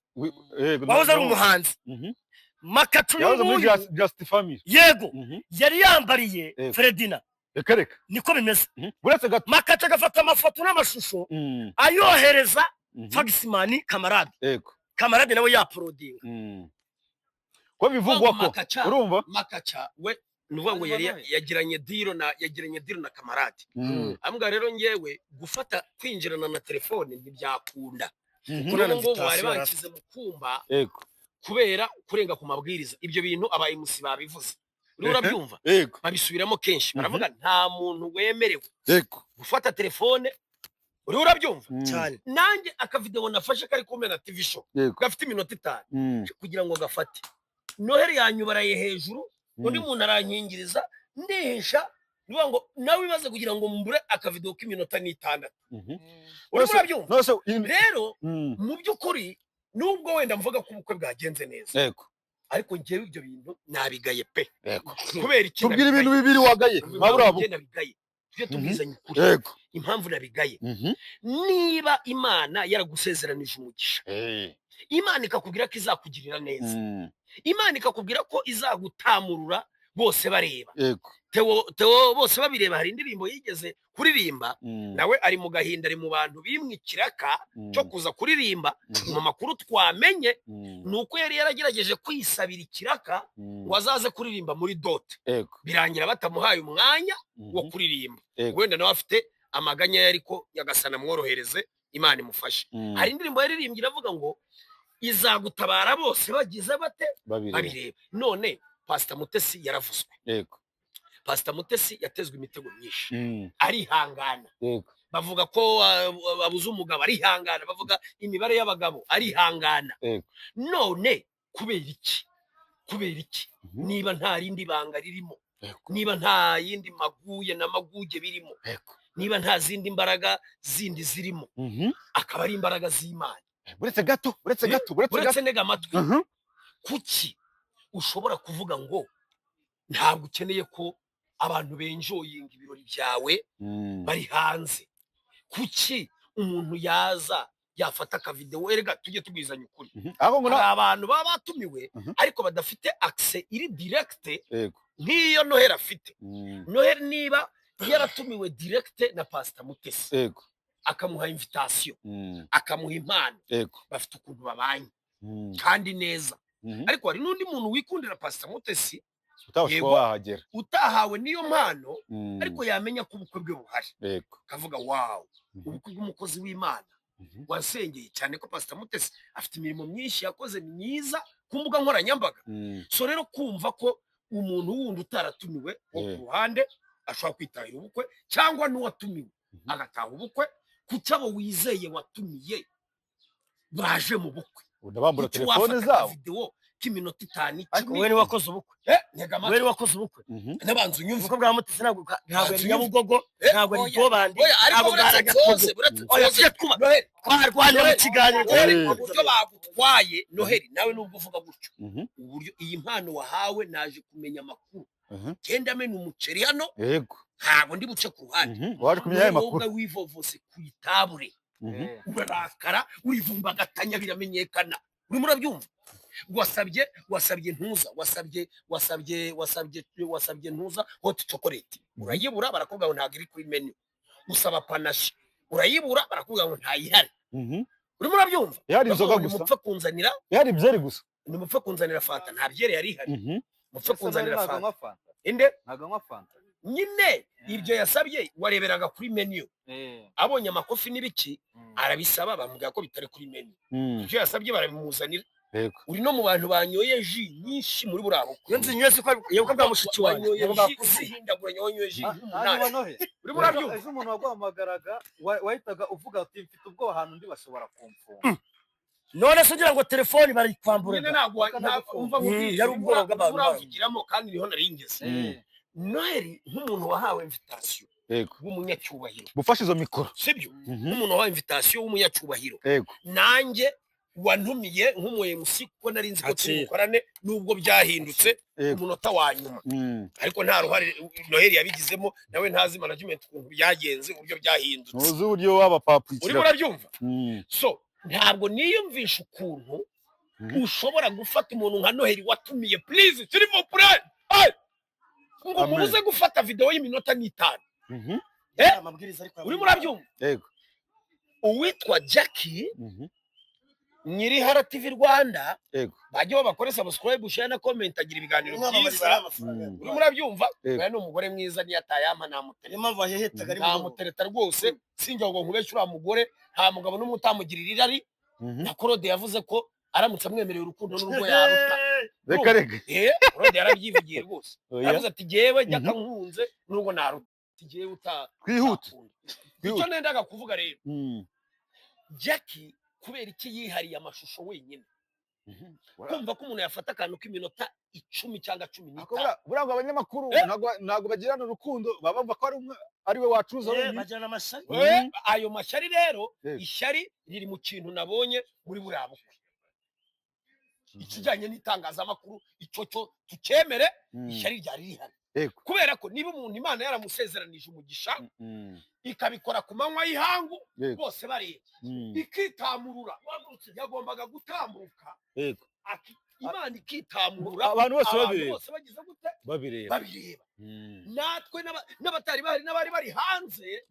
Yego. Wahoze ari umuhanzi Makaca uyu Yahoze muri nguyu. Just Family. Yego, yari yambariye Fredina. Reka reka. Niko bimeze. Uretse gato. Makaca agafata amafoto n'amashusho ayohereza Fagisimani Kamarade. Kamarade nawe yaporodinga. Ko bivugwa ko Makaca, urumva Makaca we ni ukuvuga ngo yari yagiranye deal na Kamarade, amubwira rero ngewe gufata kwinjirana na telefone ntibyakunda, kuko Nta n'ubu ngubu bari invitation banshyize mu kumba Yego. kubera kurenga ku mabwiriza. Ibyo bintu aba MC babivuze, uriho urabyumva? Yego. Babisubiramo kenshi, baravuga nta muntu wemerewe gufata telefone, uriho urabyumva? Cyane. Nanjye akavideo nafashe kari kumena TV show, gafite iminota 5, kugira ngo gafate Noheli yanyubaraye hejuru, undi muntu arankingiriza, ndihisha, ni ukuvuga ngo nawe ibaze kugira ngo mbure akavideo k'iminota 6, urimo urabyumva? Nose Rero mu by'ukuri, nubwo wenda mvuga ko ubukwe bwagenze neza, ariko njyewe ibyo bintu nabigaye pe. Kubera iki Tubwire ibintu nabigaye? bibiri wagaye Impamvu maburabu. njye nabigaye, tujye tubwizanya ukuri. Impamvu nabigaye, niba Imana yaragusezeranije umugisha, Imana ikakubwira ko izakugirira neza, Imana ikakubwira ko izagutamurura bose bareba. Theo bose babireba, hari indirimbo yigeze kuririmba, nawe ari mu gahinda, ari mu bantu bimwe ikiraka cyo kuza kuririmba. Mu makuru twamenye ni uko yari yaragerageje kwisabira ikiraka ngo azaze kuririmba muri dot, birangira batamuhaye umwanya wo kuririmba. Wenda nawe afite amaganya ye, ariko Nyagasana amworohereze, Imana imufashe. Hari indirimbo yaririmbye iravuga ngo izagutabara bose bagize bate? Babireba. Babireba. None Pasita Mutesi yaravuzwe. Yego. Pasita Mutesi yatezwe imitego myinshi, arihangana. Bavuga ko babuze umugabo arihangana, bavuga imibare y'abagabo arihangana. None kubera iki? Kubera iki? Niba nta rindi banga ririmo, niba nta yindi maguye na maguge birimo, niba nta zindi mbaraga zindi zirimo, akaba ari imbaraga z'Imana. Buretse gato, buretse gato, buretse Uretse gato. Ntega amatwi. Kuki ushobora kuvuga ngo ntabwo ukeneye ko abantu benjoyinga ibirori byawe bari hanze? Kuki umuntu yaza yafata akavidewo? Erega tujye tubwizanya ukuri. Aho ngo Hari abantu baba batumiwe ariko badafite access iri direct nk'iyo Noheli afite. Noheli niba yaratumiwe direct na Pastor Mutesi, akamuha invitation, akamuha impano, bafite ukuntu babanye kandi neza. Ariko hari n'undi muntu wikundira Pastor Mutesi Utabasha Yego. kuba wahagera. utahawe n'iyo mpano, ariko yamenya ko ubukwe bwe buhari, akavuga: "Wow, ubukwe bw'umukozi w'Imana wasengeye cyane." Ko Pastor Mutesi afite imirimo myinshi yakoze myiza ku mbuga nkoranyambaga. So rero kumva ko umuntu wundi utaratumiwe wo ku ruhande ashobora kwitahira ubukwe, cyangwa n'uwatumiwe agataha ubukwe, kuki abo wizeye watumiye baje mu bukwe, Unabambura kuki telefone wafata zabo. akavidewo k'iminota 5, Ariko 10? wowe ni wakoze ubukwe. Ntega Wowe amatwi. ni wakoze ubukwe. N'abanza unyumve. Ubukwe bwa Mutesi ntabwo yari Banza Nyabugogo, ntabwo ari Oya. Bobandi, Oya, ariko ntabwo uretse bwari nsoze, Agatogo. uretse Oya, nsoze. tujye kuba Noheli, twarwanira mu Noheli, kiganiro. Noheli, uburyo bagutwaye, Noheli, nawe nubwo uvuga gutyo, uburyo iyi mpano wahawe, naje kumenya amakuru, genda amena umuceri hano, ntabwo ndi buce ku ruhande. Waje kumenya ayo Noheli, wowe makuru. ubwawe wivovose ku itabure, urarakara, urivumbagatanya, biramenyekana. Urimo urabyumva? Wasabye ntuza, wasabye ntuza hot chocolate, urayibura, barakubwira ngo ntabwo iri kuri menu. Usaba panaché, urayibura, barakubwira ngo ntayihari. Urimo urabyumva? Yari inzoga Bakavuga ngo gusa. Nimupfe kunzanira, Yari byeri gusa. nimupfe kunzanira fanta. Nta byeri yari ihari. Mupfe kunzanira Ntabwo fanta. anywa fanta. Inde? Ntabwo anywa fanta. Nyine ibyo yasabye wareberaga kuri menu, abonye amakofi n'ibiki, arabisaba, bamubwira ko bitari kuri menu. Ibyo yasabye barabimuzanira. Uri no mu bantu banyoye jus nyinshi muri buriya bukwe. Iyo nzinyoye siko iyo bwa mushiki wanjye. Wanyoye Ntabwo bwa jus kuzi. zihindaguranya, wanyoye jus Hanyuma nk'umunani. Nohe, Urimo urabyumva? ejo umuntu waguhamagaraga, wahitaga uvuga uti: "Mfite ubwoba, ahantu ndi bashobora kumfunga." None se ugira ngo telefoni Nyine barayikwamburaga? Ntabwo umva, Yari ubwoba bw'abantu. Uravugiramo kandi niho nari ngeze. Noheli nk'umuntu wahawe invitation w'umunyacyubahiro, Gufasha izo mikoro. sibyo? Nk'umuntu wahawe invitation w'umunyacyubahiro, nanjye wantumiye nk'umu MC, kuko nari nzi ko turi Akira. bukorane, nubwo byahindutse umunota wa nyuma, ariko nta ruhare Noheli yabigizemo, nawe ntazi management ukuntu byagenze, uburyo byahindutse. Ntuzi uburyo wabapapukira. Urimo urabyumva? So ntabwo niyumvisha ukuntu ushobora gufata umuntu nka Noheli watumiye, please, s'il vous plaît, hey! Ngo Amen. mubuze gufata video y'iminota 5. Amabwiriza ariko. Urimo urabyumva? Yego. Uwitwa Jackie nyiri Hara TV Rwanda, bajye bakore subscribe, share na comment, agira ibiganiro byiza. Urimo urabyumva? Yego. Oya, ni umugore mwiza, niyo atayampa namutereta. Niyo mpamvu wahehetaga ari mu rugo. Namutereta rwose, sinjya ngo nkubeshye, uriya mugore nta mugabo n'umwe utamugirira irari. Na Claude yavuze ko aramutse amwemereye urukundo n'urugo yaruta. Reka reka. Claude yarabyivugiye rwose. Oya. Yavuze ati: "Jyewe jya nkunze n'urugo naruta." Ati: "Jyewe uta Twihute. utakunda." Twihute. Icyo nendaga kuvuga rero, Jackie kubera iki yihariye amashusho wenyine? Kumva ko umuntu yafata akantu k'iminota 10 cyangwa cumi Ako n'itanu. Buriya ngo abanyamakuru ntabwo bagirana urukundo, baba bumva ko ari umwe ari we wacuruza wenyine. Bajyana amashyari. Ayo mashyari rero, ishyari riri mu kintu nabonye muri buriya bukwe. Ikijyanye n'itangazamakuru, icyo cyo tucyemere, ishyari ryari rihari, kubera ko niba umuntu Imana yaramusezeranije umugisha, ikabikora ku manywa y'ihangu, bose bareba, ikitamurura, yagombaga gutambuka, Imana ikitamurura, Abantu bose abantu babireba. bose bagize gute? Babireba. Babireba. Natwe n'abatari bahari n'abari bari hanze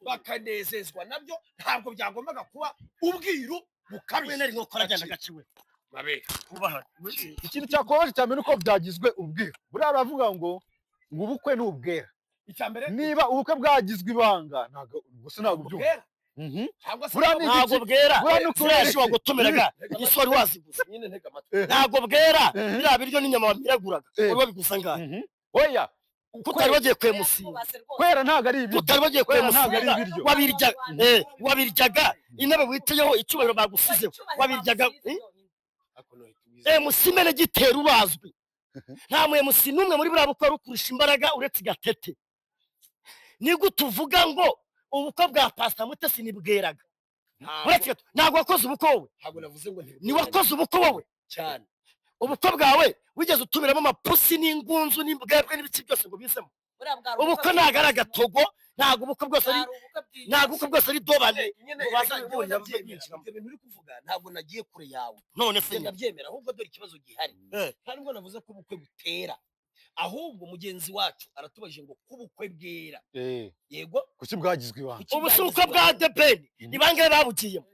bakanezezwa nabyo. Ntabwo byagombaga kuba ubwiru bukabije. Nari nkokora agenda gaciwe. Mabe. Kubaha. Ikintu cyakubabaje cyane ni uko byagizwe ubwiru. Buriya baravuga ngo ubukwe ni ubwera. Icya mbere, Niba ubukwe bwagizwe ibanga, ntabwo gusa ntabwo ubyumva. Bwera cyangwa se Buriya ni Ntabwo igiki? bwera. Buriya ni ukubera Ziriya iki? wagutumiraga isi wari waziguze. Nyine ntega amatwi. Ntabwo bwera. Biriya biryo n'inyama wamiraguraga wari wabiguze angahe? Oya. Kutari wagiye kwemusiga. Kwera ntabwo ari ibiryo. Kutari wagiye Kwera ntabwo ari kwemusiga. ibiryo. Wabiryaga, wabiryaga intebe wicayeho, icyubahiro bagusizeho wabiryaga. MC mene gitera urazwi, nta mu MC n'umwe muri buriya bukwe wari ukurusha imbaraga uretse Gatete. Ni gute uvuga ngo ubukwe bwa Pastor Mutesi ntibweraga? Uretse gato, ntabwo wakoze ubukwe wowe. Ntabwo navuze ngo Ni wakoze ubukwe wowe. Cyane. Ubukwe bwawe wigeze utumiramo amapusi n'ingunzu n'imbwebwe n'ibiki byose ngo bizemo? Ubukwe ntabwo ari agatogo, ntabwo ubukwe bwose ari, ntabwo ubukwe bwose ari dobane Nyine ngo baza ibyo bintu uri kuvuga, ntabwo nagiye kure yawe. None se? Ndabyemera, ahubwo dore ikibazo gihari. Nta nubwo navuze ko ubukwe butera, ahubwo mugenzi wacu aratubajije ngo ko ubukwe bwera. Yego. Kuki bwagizwe ibanga? Ubu si ubukwe bwa Debeni, ni bangahe babugiyemo?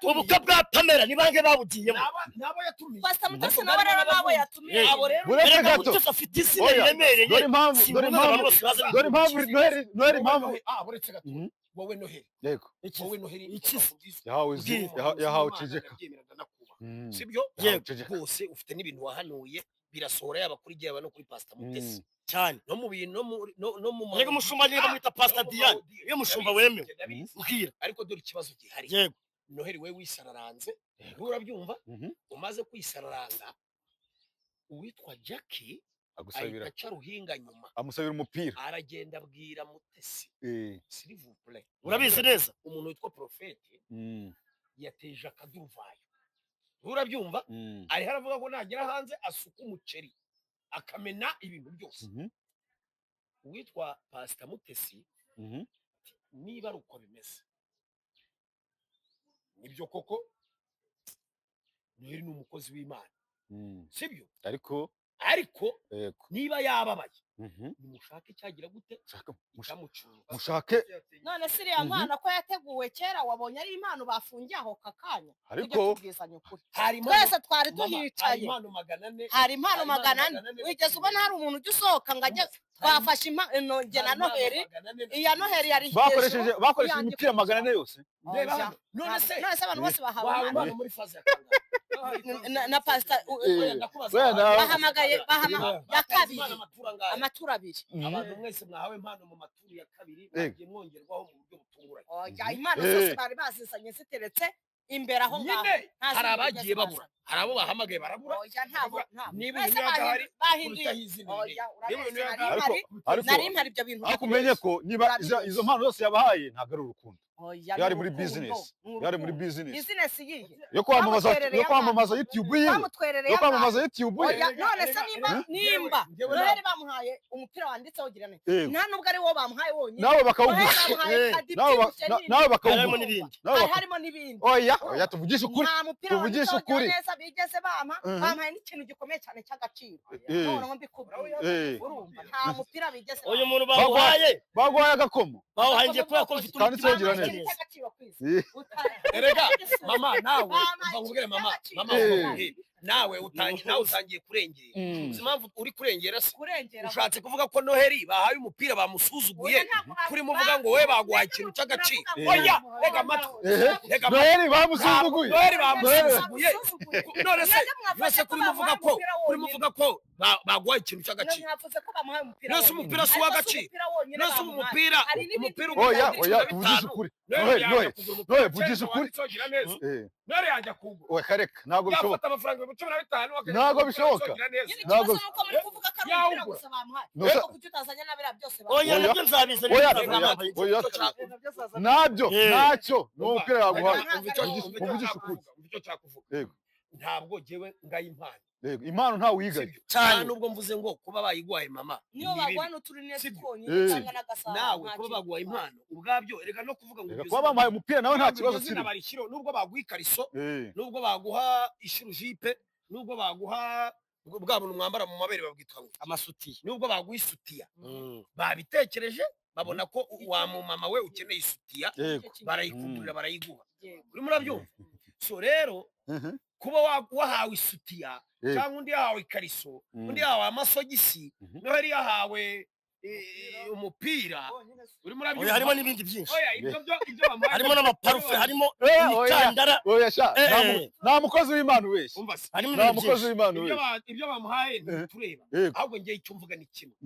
Ubukwe bwa Pamela, ni bangahe babugiyemo? Nabo yatumiye. Pastor Mutesi nawe rero nabo yatumiye. Abo rero Buretse gato. Mutesi afite izina Oya, riremereye. Dore impamvu, dore impamvu, dore impamvu Noheli, Noheli impamvu. Buretse gato. Wowe Noheli. Yego. Wowe Noheli. Iki? Yahawe yahawe ceceka. Sibyo? Yego. Rwose ufite n'ibintu wahanuye birasohora, yaba kuri jye, yaba no kuri Pastor Mutesi. Cyane. No mu bintu no mu Yego, umushumba niba bamwita Pastor Diane, iyo mushumba wemewe. Mbwira. Ariko dore ikibazo gihari. Yego. Noheli, we wisararanze, urabyumva? Umaze kwisararanga, uwitwa Jackie agusabira ahita aca ruhinga nyuma. Amusabira umupira. Aragenda abwira Mutesi. S'il vous plaît. Urabizi neza. Umuntu witwa Prophète yateje akaduruvayo. Urabyumva? Ariho aravuga ko nagera hanze asuka umuceri akamena ibintu byose. Uwitwa Pastor Mutesi, niba ari uko bimeze, nibyo koko Noheli ni umukozi w'Imana, sibyo? Ariko Ariko niba yababaye, nimushake cyagira gute, cyamucunga. Mushake. None se iriya mpano ko yateguwe kera, wabonye ari impano bafungiye aho kakanya? Ariko tubwizanye ukuri, Hari twese twari Mama, hari tuhicaye. impano 400. Hari impano 400. Wigeze ubona hari umuntu ujya usohoka ngo ajye twafashe impano njye na Noheli? Iya Noheli yari Bakoresheje, bakoresheje imipira 400 yose. Reba hano. None se None se abantu bose bahawe wahawe impano? impano muri phase ya kangahe? Na pastor bahamagaye ya kabiri, amaturo abiri. Abantu mwese mwahawe impano mu maturo ya kabiri bagiye mwongerwaho mu buryo butunguranye. Oya, impano zose bari bazizanye ziteretse imbere aho ngaho. Nyine hari abagiye babura, hari abo bahamagaye barabura. Oya, ntabwo ntabwo. Niba Mwese ibintu byahari, bahinduye. kurutaho izina. Oya, Niba ibintu urabeshya, byahari, nari mpari, nari mpari ibyo bintu. Ariko umenye ko niba izo mpano zose yabahaye, ntabwo ari urukundo. Oya, Yari ni muri urukundo, business. ni Yari muri urukundo. business. Business yihe? Yo kwamamaza, Bamutwerereye yo kwamamaza YouTube yiwe. Bamutwerereye Yo kwamamaza amazi. YouTube ye. Oya, none se nimba nimba Noheli bamuhaye umupira wanditseho gira neza, Yego. nta nubwo ari wo bamuhaye wonyine. Nawe bakawuguha. Noheli bamuhaye kadi Nawe ibyibushye nini. nawe bakawuguha. Harimo n'ibindi. Nawe Hari harimo n'ibindi. Oya, oya, tuvugishe ukuri. Nta mupira Tuvugishe wanditseho gira ukuri. neza bigeze bampa. Bampaye n'ikintu gikomeye cyane cy'agaciro. Noneho mbikubwiye, urumva, nta mupira bigeze Uyu muntu Baguhaye bamuhaye, baguhaye agakomo. Bamuhaye ngiye kubera ko mfite Kanditseho umutima gira neza. neza. Cy'agaciro ku isi. Erega mama, nawe umva nkubwire, mama, mama, nkubwire. Nawe utangiye, nawe utangiye kurengera. Uzi impamvu uri kurengera se? Kurengera. Ushatse kuvuga ko Noheli bahaye umupira bamusuzuguye? Oya, ntabwo Kuri muvuga ngo we baguhaye ikintu cy'agaciro. Oya, rega amatwi, rega amatwi. Noheli bamusuzuguye. Noheli bamusuzuguye. Bamusuzuguye. None se Mwebwe mwafashe none se ko kuri muvuga bamuhaye ko umupira kuri wonyine. muvuga ko baguhaye ikintu cy'agaciro. Mwavuze ko bamuhaye umupira None se wonyine. umupira si Ariko si uw'agaciro? umupira wonyine None se bamuhaye. umupira Hari n'ibindi umupira bintu. Oya, ugura oya, 15. tuvugishe ukuri. Noheli Noheli, yajya Noheli, kugura umupira Noheli, vugisha ukuri. wanditseho gira neza. Noheli yajya kugura. Oya, kareka, ntabwo bishoboka. Yafata amafaranga 15,000 akajya Ntabwo kugura bishoboka. gira neza. Nyine Ntabwo ikibazo ni uko muri kuvuga ko ari umupira Yawugura. gusa bamuhaye. No, Ariko kuki utazanye na biriya byose bamuhaye? Oya, Oya. nabyo nzabizana. Oya, nzabizana. oya, nabyo, ntacyo ni umupira yaguhaye. Uvugishe ukuri. Umva icyo nshaka kuvuga. Yego. Ntabwo jyewe ngaye impano. Yego, impano ntawe uyigaye. Nta Cyane. nubwo mvuze ngo kuba bayiguhaye, mama, Niyo ni bibi. baguha n'uturinete Sibyo. twonyine cyangwa n'agasahani, Nawe nta kuba kintu baguhaye bitwaye. impano ubwabyo, erega no kuvuga ngo Reka, iryo kuba zina- bamuhaye umupira nawe nta ntabwo kibazo iryo zina kirimo. barishyiraho, nubwo baguha ikariso, nubwo baguha ishirujipe, nubwo baguha bwa buntu mwambara mu mabere babwitwa ngo Amasutiye. nubwo baguha isutiya, babitekereje babona ko wa mumama we ukeneye isutiya, Yego. barayikugurira, barayiguha. Yego. Urimo urabyumva? So rero kuba wahawe isutiya cyangwa undi yahawe ikariso, undi yahawe amasogisi, Noheli yahawe umupira, urimo Oya, urabyumva? harimo n'ibindi byinshi. Oya, ibyo byo ibyo bamuhaye Harimo n'amaparufe, harimo Oya, imikandara. Oya sha, nta mukozi w'Imana ubeshya. Umva se. Harimo Nta ibintu mukozi byinshi. w'Imana Ibyo ubeshya. ibyo bamuhaye ntibitureba. Yego. Ahubwo ngewe icyo mvuga ni kimwe.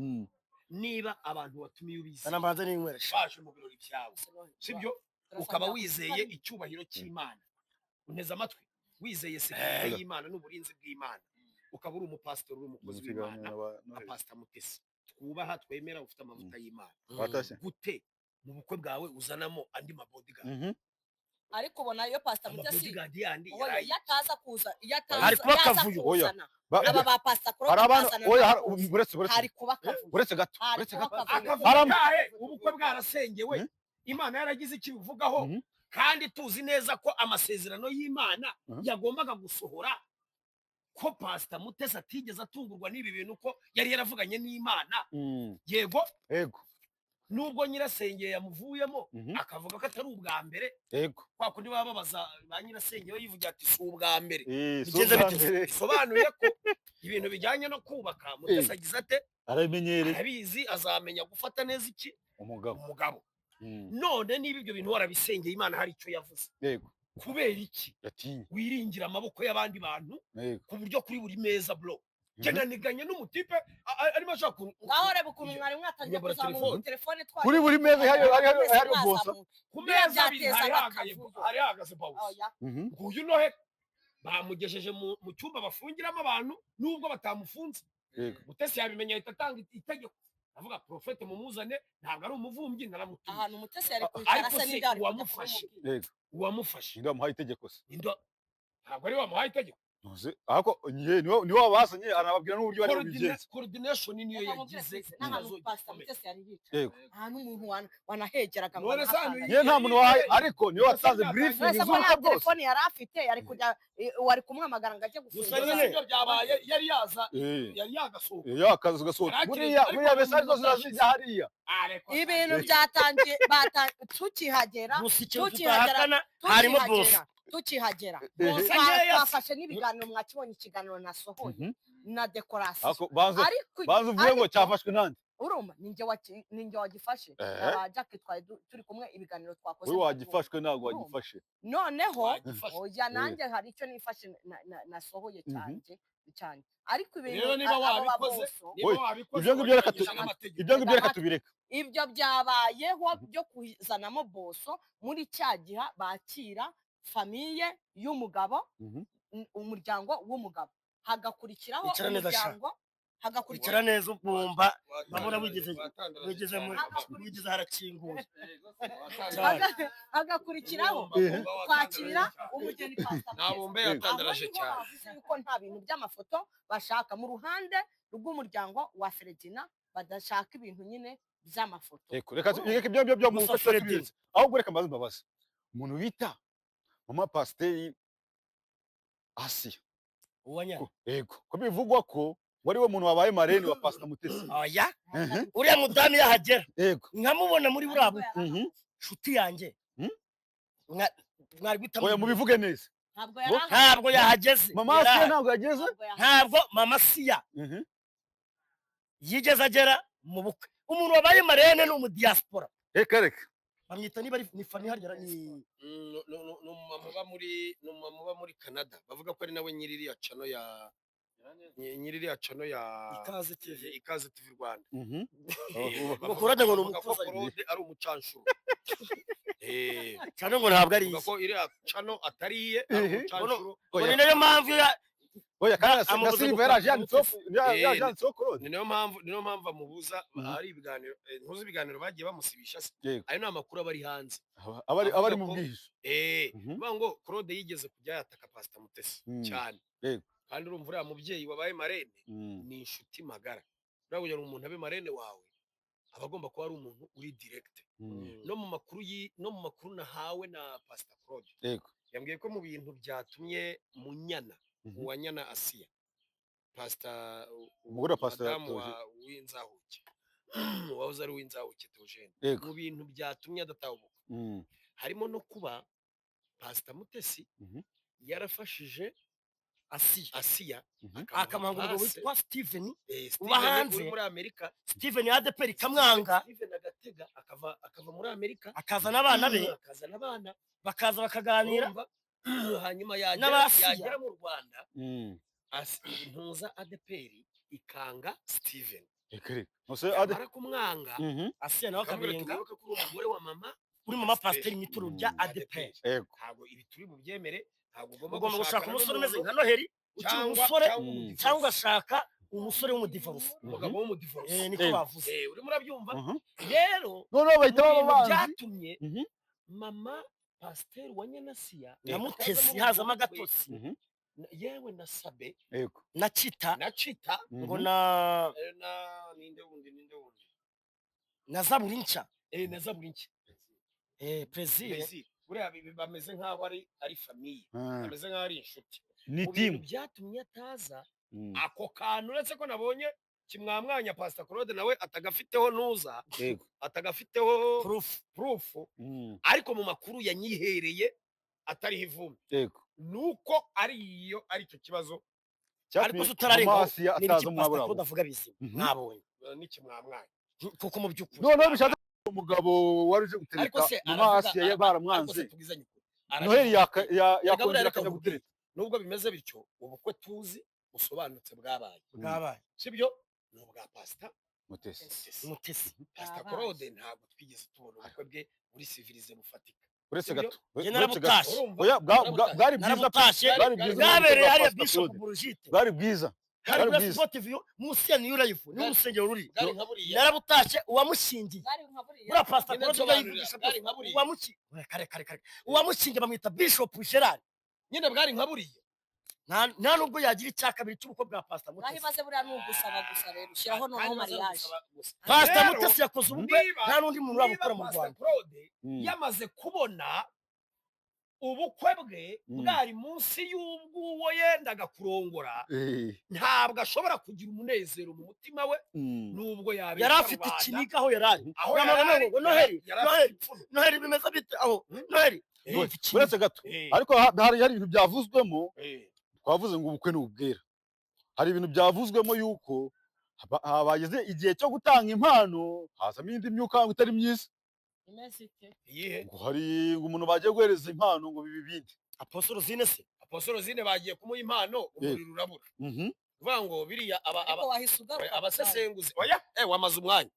Niba abantu watumiye ubizi Mbanze n'inywesha baje mu birori byawe, sibyo, ukaba wizeye icyubahiro cy'Imana, unteze amatwi, wizeye sécurité y'Imana n'uburinzi bw'Imana, ukaba uri umupasitori, uri umukozi w'Imana nka Pasita Mutesi twubaha, twemera, ufite amavuta y'Imana, gute mu bukwe bwawe uzanamo andi mabodyguard? Ariko ubona iyo Pasita Mutesi Amabodyguard yandi iyo ataza kuza, iyo ataza Hari kuba akavuyo. Kuzana aba ba Pasita Hari abantu, oya, uretse hari kuba akavuyo. Uretse gato. Hari Uretse kuba gato. akavuyo. Akavuyo, ubukwe bwarasengewe, Imana yaragize icyo ibivugaho, kandi tuzi neza ko amasezerano y'Imana yagombaga gusohora, ko Pasita Mutesi atigeze atungurwa n'ibi bintu, ko yari yaravuganye n'Imana. Yego. Yego. Nubwo nyirasenge yamuvuyemo, akavuga ko atari ubwa mbere, kwa kundi baba babaza ba nyirasenge, we yivugira ati si ubwa mbere. Bigenze bite? Bisobanuye ko ibintu bijyanye no kubaka, Mutesi agize ate? Arabimenyereye. Arabizi, azamenya gufata neza iki? Umugabo. Umugabo. None niba ibyo bintu warabisengeye, Imana hari icyo yavuze, kubera iki Yatinye. wiringira amaboko y'abandi bantu ku buryo kuri buri meza, bro, nganiganye n'umutipe arimo ashaka Ngaho reba ukuntu mwari mwatangiye kuyobora kuzamura telefone. telefone. Kuri buri meza hari bosa. Ku meza abiri hari hahagaye, hari hahagaze pawusi. Oya. Nguyu Nohe bamugejeje mu cyumba bafungiramo abantu, nubwo batamufunze. Mutesi yabimenye, ahita atanga itegeko, avuga: "Prophète mumuzane, ntabwo ari umuvumbyi, naramutumye." Ahantu Mutesi yari kwicara Ariko se se n'ibyo ari kujya uwamufashe? kumubwira. Uwamufashe? Ninde wamuhaye itegeko se? Ninde? Ntabwo ari we wamuhaye itegeko. Ntuzi ariko nye niwe wabazanye, anababwira n'uburyo bari bubigenze. Coordination niyo Reka mubwire yagize twese, n'ahantu ikibazo Pastor gikomeye. Mutesi yari yicaye, ahantu umuntu wanahegeraga ngo None se hano anahakandagira. Ye, nta muntu wahaye, ariko niwe watanze briefing Mwese ko z'ubukwe nta bwose. telefone yari afite, yari kujya wari kumuhamagara ngo ajye Gusa gufungura. nyine ibyo byabaye yari yaza, yari yagasohoka. Yakaza ugasohoka. Yari akiri- Buriya ariko buriya message zose umuntu urazijya hariya. Ariko Ibintu byatangiye tukihagera, Gusa ikintu tukihagera, tutahakana, harimo boss. tukihagera Boss nkeya. Twafashe n'ibiganiro, mwakibonye ikiganiro nasohoye na décoration. Ariko banza Ariko banza uvuge ngo ariko cyafashwe nande? Urumva ninjye wagifashe. Aba Jack twari turi kumwe, ibiganiro twakoze Wowe ntabwo- wagifashwe, ntabwo Urumva? wagifashe. Noneho Wagifashe. oya, nanjye hari icyo nifashe nasohoye cyanjye cyane, ariko ibintu Rero niba abo wabikoze, baboso niba Oye, wabikoze ibyo ngibyo reka wabigisha n'amategeko. Ibyo ngibyo reka tubireka. Ibyo byabayeho byo kuzanamo boso muri cya gihe bakira famille y'umugabo, umuryango w'umugabo, hagakurikiraho Icara neza sha. umuryango, hagakurikira Icara neza, ubumba babona wigeze wigeze muri wigeze harakinguye. Hagakurikiraho kwakira umugeni Pastor Nta Mutesi. bombe yatandaraje Aho niho cyane. bavuze yuko nta bintu by'amafoto bashaka mu ruhande rw'umuryango wa Feredina, badashaka ibintu nyine by'amafoto. Yego, reka ibyo ngibyo byo mu Gusa bukwe Freddy. tubiretse. Ahubwo reka mbaze mbabaze umuntu bita mama pasiteri Asiya. Uwanya? Yego, ko bivugwa ko wari we muntu wabaye marraine wa Pastor Mutesi? Oya, uriya mudamu yahagera nkamubona muri buriya bukwe, nshuti yanjye, mwari guhita Oya, mubivuge neza. Ntabwo yari ahari. Ntabwo yahageze. Mama Yari Asiya ahari. ntabwo yageze? Ntabwo yahageze. Ntabwo mama Siya yigeze agera mu bukwe. Umuntu wabaye marraine ni umudiaspora. Reka reka. Bamwita niba ari ni Fani, harya ni Ni umumama uba muri, ni umumama uba muri Canada, bavuga ko ari nawe nyiri iriya channel ya nyiri iriya channel ya Ikaze TV. Ikaze TV Rwanda. Ngo Claude ngo ni Bavuga ko umukozi. Claude ari umucanshuro. Channel ngo ntabwo ari Bavuga iye. ko iriya channel atari iye, ari umucanshuro. Ngo ni nayo mpamvu ya Oya, kandi na amubuza Silva gukora yaraje yanditseho yaje yanditseho Claude. Ni nayo mpamvu amubuza. Hari ibiganiro, ntuzi ibiganiro bagiye bamusibisha se? Yego. Ayo ni amakuru aba ari hanze. Aba ari mu Avuga ko bwihisho. Bivuga ngo Claude yigeze kujya yataka Pastor Mutesi cyane. Kandi urumva uriya mubyeyi wabaye marraine ni inshuti magara. Uriya kugira ngo umuntu abe marraine wawe, aba agomba kuba ari umuntu uri direct. No mu makuru nahawe na Pastor Claude, yambwiye ko mu bintu byatumye Munyana, Uwanyana Asiya, Pastor Umugore wa Pastor madamu wa Theogene. w'Inzahuke, wahoze ari uw'Inzahuke Theogene, mu bintu byatumye adataha ubukwe harimo no kuba Pastor Mutesi yarafashije Asiya, Asiya, akamuha umugabo place. witwa Steven Steven uba hanze. Uri muri Amerika. Steven ADPR ikamwanga. Steven agatega akava muri Amerika, akazana abana be. Akazana abana. Bakaza bakaganira. Urumva? Hanyuma yagera N'abasiya. yagera mu Rwanda, ntuza ADPR ikanga Steven. Reka reka. Nose ade. Yamara kumwanga, Asiya nawe akamubwira ati akabirenga. "Wibuke ko uri umugore wa mama Uri mama pasiteri mu itorero rya ADEPR. Ntabwo ibi turi bubyemere, ntabwo ugomba Ugomba gushaka gushakana umusore umeze n'umuntu nka Noheli ukiri umusore, cyangwa umudivorce. cyangwa ugashaka umusore w'umudivorce. Umugabo w'umudivorce. Niko bavuze. Urimo urabyumva rero? Noneho bahita Mu baba bintu banzi. byatumye mama pasiteri wa Nyanasiya Na Mutesi atazamo hazamo umugore we, agatotsi. Yewe na Sabe Na Cita. Na Cita. Ngo na Na ninde wundi, ninde wundi? Na Zaburi nshya. Na Zaburi nshya. Plaisir. Plaisir. Buriya bameze nk'aho ari famille, bameze nk'aho ari inshuti. Ni Mu bintu team. byatumye ataza ako kantu, uretse ko nabonye kimwamwanya Pastor Claude nawe atagafiteho ntuza, atagafiteho proof, proof, ariko mu makuru yanyihereye atariho ivumbi, nuko ari iyo ari icyo kibazo. Ariko Cyatumye se utararengaho, mama Asiya ni ataza iki mu Pastor mwabura. Claude avuga bizima mwabonye? N'ikimwamwanya. Kuko mu by'ukuri Noneho bishatse umugabo wari uje Ariko gutereta se mama aravuga Asiya ariko baramwanze. se tubwizanye ukuri, Noheli Reka yakongera buriya reka akajya nkubwire. gutereta. Nubwo bimeze bityo, ubukwe tuzi busobanutse bwabaye, bwabaye, sibyo? Ni ubwa Pastor Mutesi. Mutesi. Mutesi. Pastor Bwabaye. Claude ntabwo twigeze tubona ubukwe bwe buri civilisé bufatika. Uretse Sibyo? gato. Njye Uretse gato. narabutashye. Urumva? Oya, bwari bwiza pe. Narabutashye. Bwari bwiza Bwabereye ubukwe bwa hariya Pastor Bishop Claude. Brigitte. Bwari bwiza. Hari Bwari kuri bwiza. Sport View munsi ya New Life niho urusengero ruri. Bwari nka buriya. Narabutashye uwamushingiye. Bwari nka buriya. Buriya Pastor Nyine Claude nsobanurira, yivugisha bwari nka buriya. uwamuki. Oya, kare kare kare, uwamushingiye bamwita Bishop Gerard. Nyine bwari nka buriya. Nta nubwo yagira icya kabiri cy'ubukwe bwa Pastor Naho Mutesi. ibaze, buriya ni ugusaba gusa rero, ushyiraho noneho Kandi baza mariage. gusaba gusa. Pastor Rero, Mutesi yakoze ubukwe, nta n'undi muntu niba urabukora mu Pastor Rwanda. Claude yamaze kubona ubukwe bwe bwari munsi y'ubw'uwo yendaga kurongora, ntabwo ashobora kugira umunezero mu mutima we, nubwo yabeshya Yari afite rubanda. ikiniga aho yari ari. Aho Yamaze yari ari, ngo Noheli, yari afite Noheli, ipfunwe. Noheli bimeze bite aho Noheli? Yumva ikiniga. Uretse gato. Ariko hari ibintu byavuzwemo. Twavuze ngo ubukwe ni ubwera. Hari ibintu byavuzwemo yuko bageze igihe cyo gutanga impano, hazamo indi myuka ngo itari myiza. Imeze ite? Iyihe? Ngo hari ngo umuntu bagiye guhereza impano ngo bibe ibindi. Apostle Zine se? Apostle Zine bagiye kumuha impano, umuriro urabura. Kuvuga ngo biriya aba Ariko aba wahise ugaruka. abasesenguzi, oya, wamaze umwanya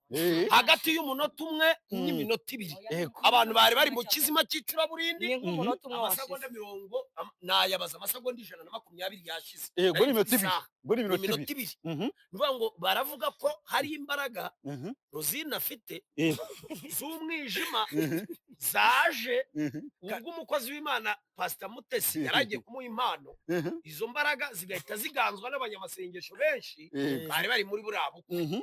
hagati y'umunota umwe n'iminota 2. Oya, ni Abantu bari bari mu nk'umunota kizima cy'icuraburindi. Ni nk'umunota umwe Amasegonda washize. mirongo nayabaza, amasegonda 120 yashize. Ngo ni iminota 2. Isaha. Ngo ni Ni iminota iminota 2. 2. Ni ukuvuga ngo baravuga ko hari imbaraga Rosine afite z'umwijima zaje ubwo umukozi w'Imana Pastor Mutesi yari agiye kumuha impano, izo mbaraga zigahita ziganzwa n'abanyamasengesho benshi bari bari muri buriya bukwe.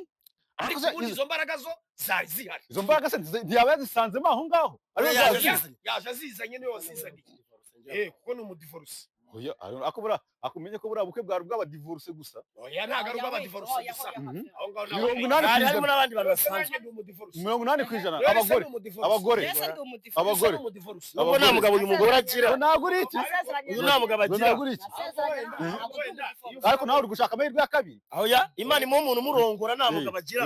Ariko ubundi izo mbaraga zo zari zihari. Izo mbaraga se ntiyaba yazisanzemo aho ngaho? Ariyo Oya, yaje zazizanye. azizanye. Yaje azizanye, niwe wazizaniye, kuko ni umudivorce. Oya, ako buriya akumenye ko buriya bukwe bwari ubw'abadivorce gusa. Oya, ntabwo ari Oya, ubw'abadivorce oya, gusa. oya, oya. Aho ngaho nawe 80 Hari ku harimo ijana. n'abandi bantu basanzwe. Nanjye ndi umudivorce. 80%. Rero se Abagore, ni umudivorce. abagore, Mbese ndi umudivorce. abagore. Ni umudivorce. Nubwo nta mugabo uyu mugore agira. Ngo ntabwo uri iki? Nasezeranye Uyu nta mugabo Ngo agira. ntabwo uri iki? Nasezeranye ntabwo ndi umudivorce. Ariko nawe uri gushaka amahirwe ya kabiri. Aho ya Imana imuha umuntu umurongora, nta mugabo agira.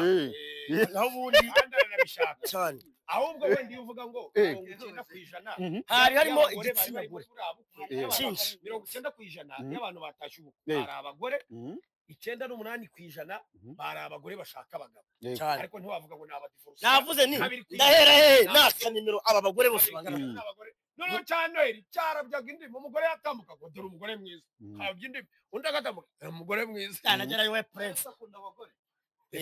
Naho ubundi Kandi aranabishaka. cyane. Ahubwo wenda iyo uvuga ngo 90% Hari harimo y'abagore bari igitsina bari gore muri buriya bukwe, cyinshi. 90% y'abantu batashye ubukwe bari abagore, 98% bari abagore bashaka abagabo. Cyane. Ariko ntiwavuga ngo ni abadivorce. Navuze ni 2%. ndahera hehe naka nimero aba bagore bose Kabiri ku bangana? ijana ni abagore. Noneho cya Noheli cyarabyaga indimi, umugore yatambuka ngo dore umugore mwiza, harabya indimi, undi agatambuka, "Dore umugore mwiza." Cyanagerayo we Prince. Akunda abagore.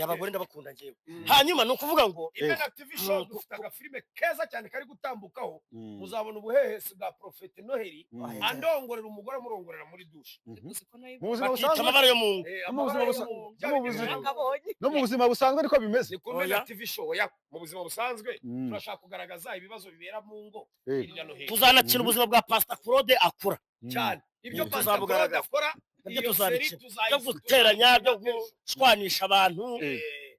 Abagore ndabakunda njyewe. Hanyuma ni ukuvuga ngo Imena TV Show dufite agafilime keza cyane kari gutambukaho, muzabona ubuhehesi bwa Profete Noheli andongorera umugore, amurongorera muri dushe. Uzi ko nayo Mu buzima bakita busanzwe, amabara yo mu ngo. No mu buzima no mu buzima- nakabonye. no mu buzima busanzwe niko bimeze. Ni ku Mena Oya. TV Show. Oya, mu buzima busanzwe turashaka kugaragaza ibibazo bibera mu ngo hirya no hino. Tuzanakina ubuzima bwa Pastor Claude akura. Cyane ibyo Pastor Claude Tuzabugaragaza. akora, Nabyo iyo seri tuzabikina, tuzayikina. byo guteranya, byo gushwanisha abantu,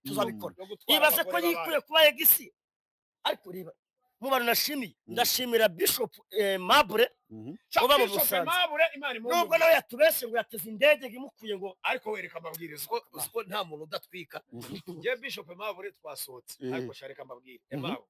tuzabikora. No gutwara Ibaze ko abagore yikuye kuba egisi. Ariko reba mu bantu nashimiye, ndashimira Bishop Mabure b'abana. uba mu Bishop Busanza. Aimable, Imana imuhe Nubwo umugisha. nawe yatubeshye ngo yateze indege ngo imukuye ngo Ariko wereka amabwiriza uko uzi ko nta muntu udatwika. Njye Bishop Aimable twasohotse, ariko sha reka mbabwire, Aimable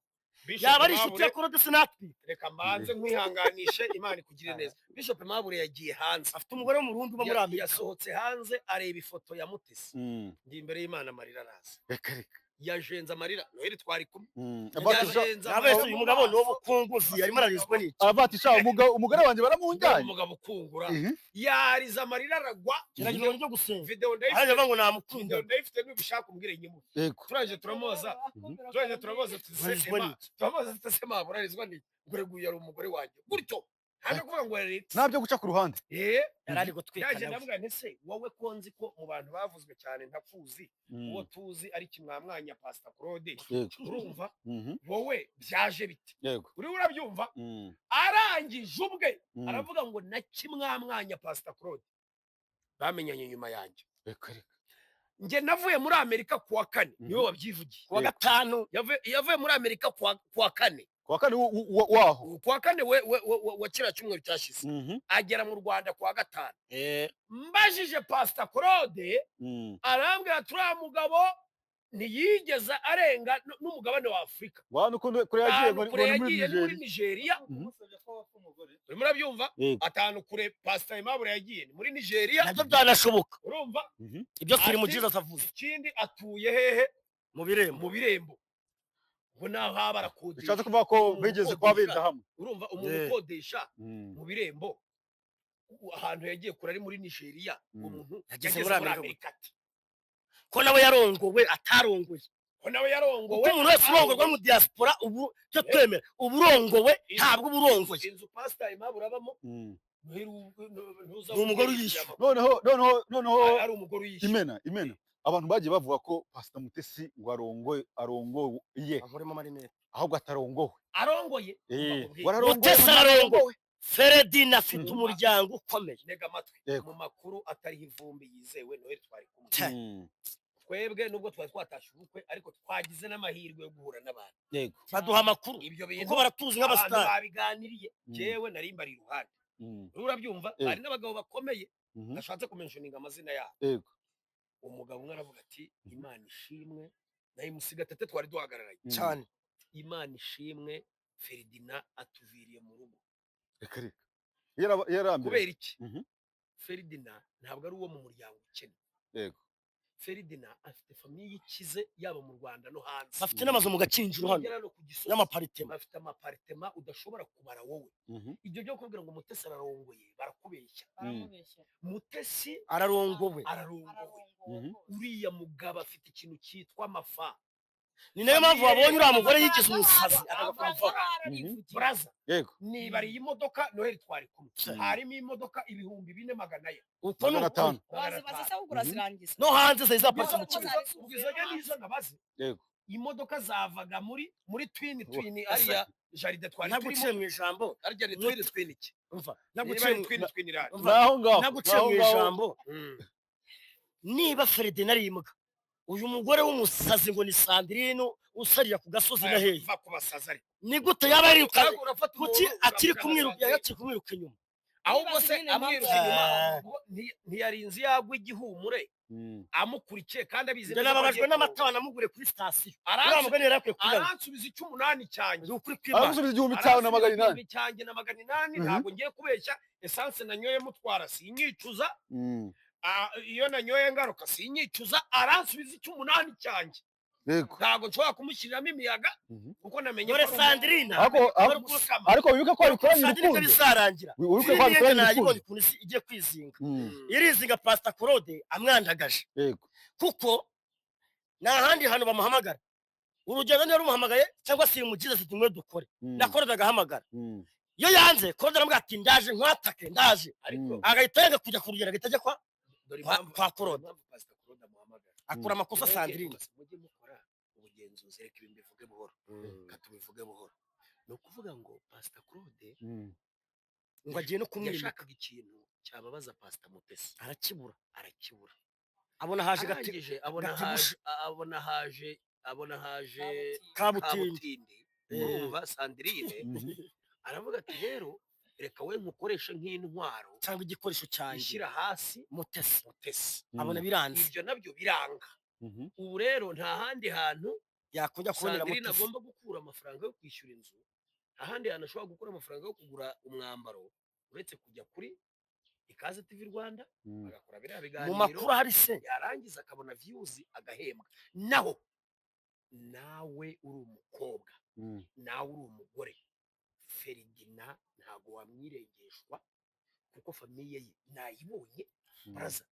Yaba ari inshuti ya Claude sinatwika. Reka mbanze nkwihanganishe, Imana ikugire neza. Bishop Mabure yagiye hanze. Afite umugore w'umurundi uba muri Amerika. Yasohotse hanze areba ifoto ya Mutesi. Ndi imbere y'Imana amarira araza. Reka reka. Yajenze amarira. Noheli twari kumwe. Yajenze. Nabese uyu mugabo ni ubukunguzi arimo ararizwa n'iki? Abatisha umugore wanjye baramunjyanye. Umugabo ukungura. Yariza amarira aragwa. Gerageza ryo gusenga. Video ndayifite. Araje ngo namukunda. Video ndayifite nubishaka umbwire nyimu. Turaje turamubaza. Turaje turamubaza tuzisema. Turamubaza tuzisema aburarizwa n'iki? Ngure guyu yari umugore wanjye. Gutyo. Ntabwo kuvuga ngo yari nabyo guca ku ruhande. Yarari gutwika. Yaje ndavuga nti se wowe ko nzi ko mu bantu bavuzwe cyane ntakuzi uwo tuzi ari kimwamwanya Pastor Claude. Urumva wowe byaje biti. Uri urabyumva? Arangije ubwe aravuga ngo na kimwamwanya Pastor Claude bamenyanye nyuma yanjye. Nge navuye muri Amerika kuwa kane niwe wabyivugiye. Kuwa gatanu yavuye muri Amerika kuwa kane. Kuwa kane waho. Kuwa kane we wa kira cyumweru cyashize. Agera mu Rwanda kuwa gatanu. Mbajije Pastor Claude arambwira turiya mugabo ntiyigeze arenga n'umugabane wa Afurika. Wa nuko kure yagiye muri Nigeria. Urimo urabyumva? Atanu kure Pastor Aimable yagiye muri Nigeria. Nabyo byanashoboka. Urumva? Ibyo turi mu Jesus avuze. Ikindi atuye hehe? Mu birembo. Mu birembo. Ngo naho haba arakodesha. Bishatse kuvuga ko bigeze kwa benda hamwe. Urumva umuntu ukodesha mu birembo ahantu yagiye kure ari muri Nigeria, umuntu yageze muri Amerika ati ko nawe yarongowe atarongoye. Ko nawe yarongowe. Uko umuntu wese urongorwa mu diaspora ubu cyo twemera uburongowe ntabwo uburongoye. Inzu Pastor Aimable urabamo ni umugore uyishyura. Noneho ari umugore uyishyura. Imena abantu bagiye bavuga ko Pastor Mutesi ngo arongoye ahubwo atarongowe. Arongoye. Mutesi ararongowe. Feredina afite umuryango ukomeye. Ntega amatwi mu makuru atariho ivumbi yizewe Noheli twari kumwe. Twebwe nubwo twari twatashe ubukwe ariko twagize n'amahirwe yo guhura n'abantu. Yego. Baduha amakuru. Ibyo bintu kuko baratuzi nk'abasitari. Abantu babiganiriye. Jewe nari mbari iruhande. Urabyumva? Hari n'abagabo bakomeye nashatse kumentioninga amazina yabo. Yego. Umugabo umwe aravuga ati Imana ishimwe nayimusiga tete twari duhagararanye. Cyane. Imana ishimwe Feredina atuviriye mu rugo. Reka reka. Yarambere. Kubera iki? Feredina ntabwo ari uwo mu muryango ukennye. Yego. Feredina afite famiye ikize yaba mu Rwanda no hanze. Bafite n'amazu mu gakinjiro hano. N'amaparitema. Bafite amaparitema udashobora kubara wowe. Ibyo byo kubwira ngo Mutesi ararongoye barakubeshya. Baramubeshya. Mutesi ararongowe. Ararongowe. Uriya mugabo afite ikintu cyitwa amafa. Ni nayo mpamvu wabonye uriya mugore yigize umusazi akagafa. Braza. Yego. Nibariye imodoka Noheli twari kumwe. Harimo imodoka 2400. Uko no bazi se kugura zirangiza. No hanze zari zaparitse mu kibuga. Ubwo nizo nabaze. Yego. Imodoka zavaga muri twini ariya jaride twari turimo. Naguciye mu ijambo. Arya ni twini iki? Umva. Naguciye twini twini irari. Naho ngaho. Naguciye mu ijambo. Niba Feredina ari imbwa uyu mugore w'umusazi ngo ni Sandrine usarira ku gasozi na hehe ni gute yaba ariruka kuki akiri kumwiruka yakiri kumwiruka inyuma ahubwo se amwiruka inyuma ntiyarinze yagwa igihumure amukurikiye kandi abizi neza nababajwe n'amata banamugure kuri sitasiyo aransubiza icy'umunani cyanjye aransubiza igihumbi cyawe na magana inani cyanjye na magana inani ntabwo ngiye kubeshya esanse nanyoye mutwara sinyicuza iyo nanyoye ngaruka sinyicuza aransubiza icy'umunani cyanjye ntabwo nshobora kumushyiriramo imiyaga kuko namenye dore Sandrine ariko wibuke ko wabikoranye urukundo bizarangira wibuke ko wabikoranye urukundo ukuntu isi igiye kwizinga irizinga Pastor Claude amwandagaje kuko nta handi hantu bamuhamagara urugendo niba rumuhamagaye cyangwa se mugize ati tumwe dukore na Claude agahamagara iyo yanze Claude aramubwira ati ndaje nkwatake ndaje agahita yanga kujya ku rugendo agahita ajya kwa Claude akora amakosa Sandrine. Mujye mukora ubugenzuzi reka ibi mbivuge buhoro katubivuge buhoro ni ukuvuga ngo Pastor Claude ngo agiye no kumwimuka yashakaga ikintu cyababaza Pastor Mutesi arakibura abona haje abona haje Kabutindi urumva Sandrine aravuga ati rero reka we nkukoreshe nk'intwaro cyangwa igikoresho cyanjye ishyira hasi Mutesi Mutesi abona biranze ibyo nabyo biranga ubu rero nta handi hantu Yakongera kubonera Sandrine Mutesi. Agomba gukura amafaranga yo kwishyura inzu ahandi hantu ashobora gukura amafaranga yo kugura umwambaro uretse kujya kuri Ikaze TV Rwanda, agakora biriya Mu biganiro, makuru ahari se? yarangiza akabona views, agahembwa. Naho nawe uri umukobwa, nawe uri umugore, Feridina ntabwo wamwirengeshwa, kuko famille ye nayibonye baraza,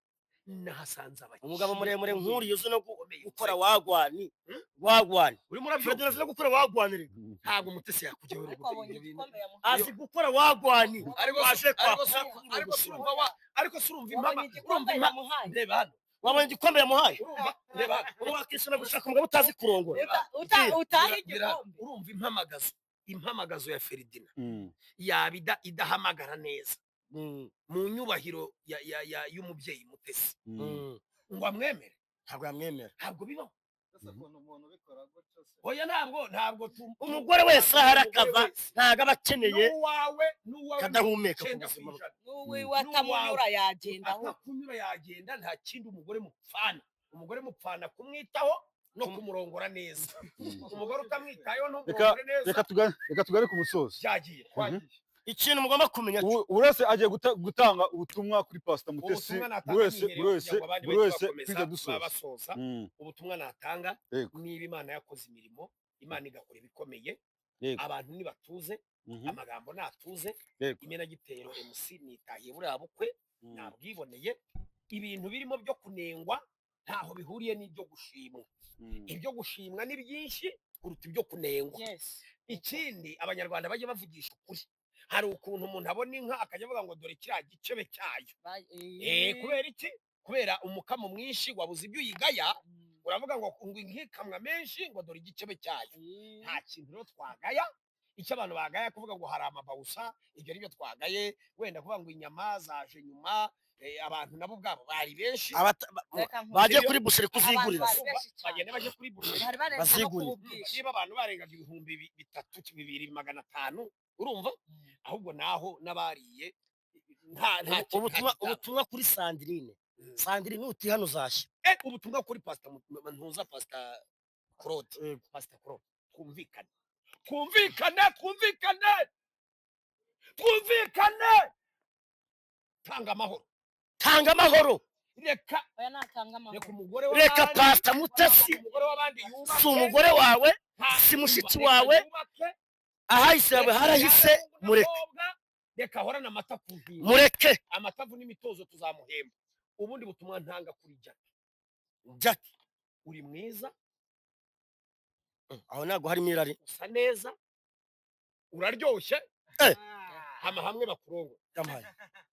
nahasanze abakire. Umugabo muremure nk'uriya uzi no ukomeye, gukora wagwani wagwani. Urimo urabyumva? Ferdinand azi no gukora wagwani rero. Ntabwo Mutesi yakujyaho. Ariko wabonye igikombe yamuhaye? Azi gukora wagwani. Ariko Waje kwa ariko ariko surumva wa ariko surumva impama Wabonye igikombe urumva impa yamuhaye? Reba hano. Wabonye igikombe yamuhaye? Urumva, reba hano. Ubu wakishima gushaka umugabo utazi kurongora? Utaha igikombe. Urumva impamagazo ya Feridina yaba idahamagara neza mu nyubahiro ya y'umubyeyi Mutesi ngo amwemere? Ntabwo yamwemera. Ntabwo bibaho. Ese ukuntu umuntu ubikora gutyo se? Oya, ntabwo Umugore wese ahari akava, Umugore wese. ntabwo aba akeneye N'uwawe, n'uwawe, kadahumeka ku 90 buzima ku bwe. ijana. N'uwiwe atamunyura yagenda aho. Atakunyura yagenda. Nta kindi umugore mupfana, umugore mupfana kumwitaho no kumurongora neza. Umugore utamwitayeho ntumurongore neza. Reka tugane ku musozo. Byagiye, twagiye. Ikintu mugomba kumenya cyo, Buri wese agiye gutanga ubutumwa kuri Pastor Mutesi. Ubutumwa natanga Buri wese, nihereye buri wese, kugira ngo abandi buri bahite wese bakomeza, tujya dusoza. basoza. Ubutumwa natanga, niba Imana yakoze imirimo, Imana igakora ibikomeye, abantu nibatuze, amagambo natuze. Imenagitero MC nitahiye buriya bukwe, nabwiboneye. Ibintu birimo byo kunengwa ntaho bihuriye n'ibyo gushimwa. Ibyo gushimwa ni byinshi kuruta ibyo kunengwa. Ikindi, Abanyarwanda bajya bavugisha ukuri. Hari ukuntu umuntu abona inka akajya avuga ngo dore kiriya gicebe cyayo. Kubera iki? Kubera umukamo mwinshi wabuze ibyo uyigaya, uravuga ngo inka ikamwa menshi, ngo dore igicebe cyayo. Nta kintu rero twagaya. Icyo abantu bagaya, kuvuga ngo hari amabawusa, ibyo ni byo twagaye. Wenda kuvuga ngo inyama zaje nyuma, abantu nabo ubwabo bari benshi. Reka nkubwire. Bagiye kuri boucherie kuzigurira Abantu se. bari benshi cyane. Bagenda bajya kuri boucherie. Bari barenze no Bazigurire. kuba ubwinshi. Niba abantu barengaga 3000, 2500, urumva ahubwo naho n'abariye nta Ubutumwa, ubutumwa kuri Sandrine. Sandrine, utihano uzashya. Ubutumwa kuri Pastor Ntuza, Pastor Claude, Pastor Claude, twumvikane, twumvikane, twumvikane, twumvikane. Tanga amahoro. Tanga amahoro. Reka Oya, natanga amahoro. reka umugore Reka w'abandi, Pastor Mutesi. umugore w'abandi yubake. Si umugore wawe, si mushiki Reka wawe. yubake. Ahahise yawe Reka harahise. abyare Mureke. n'umukobwa, reka ahorane amata ku ngingo. Mureke. Amatavu n'imitozo tuzamuhemba. Ubundi butumwa ntanga kuri Jack: Jack, uri mwiza. Aho ntabwo harimo irari. Usa neza, uraryoshye. Hama hamwe bakurongora. Yampaye.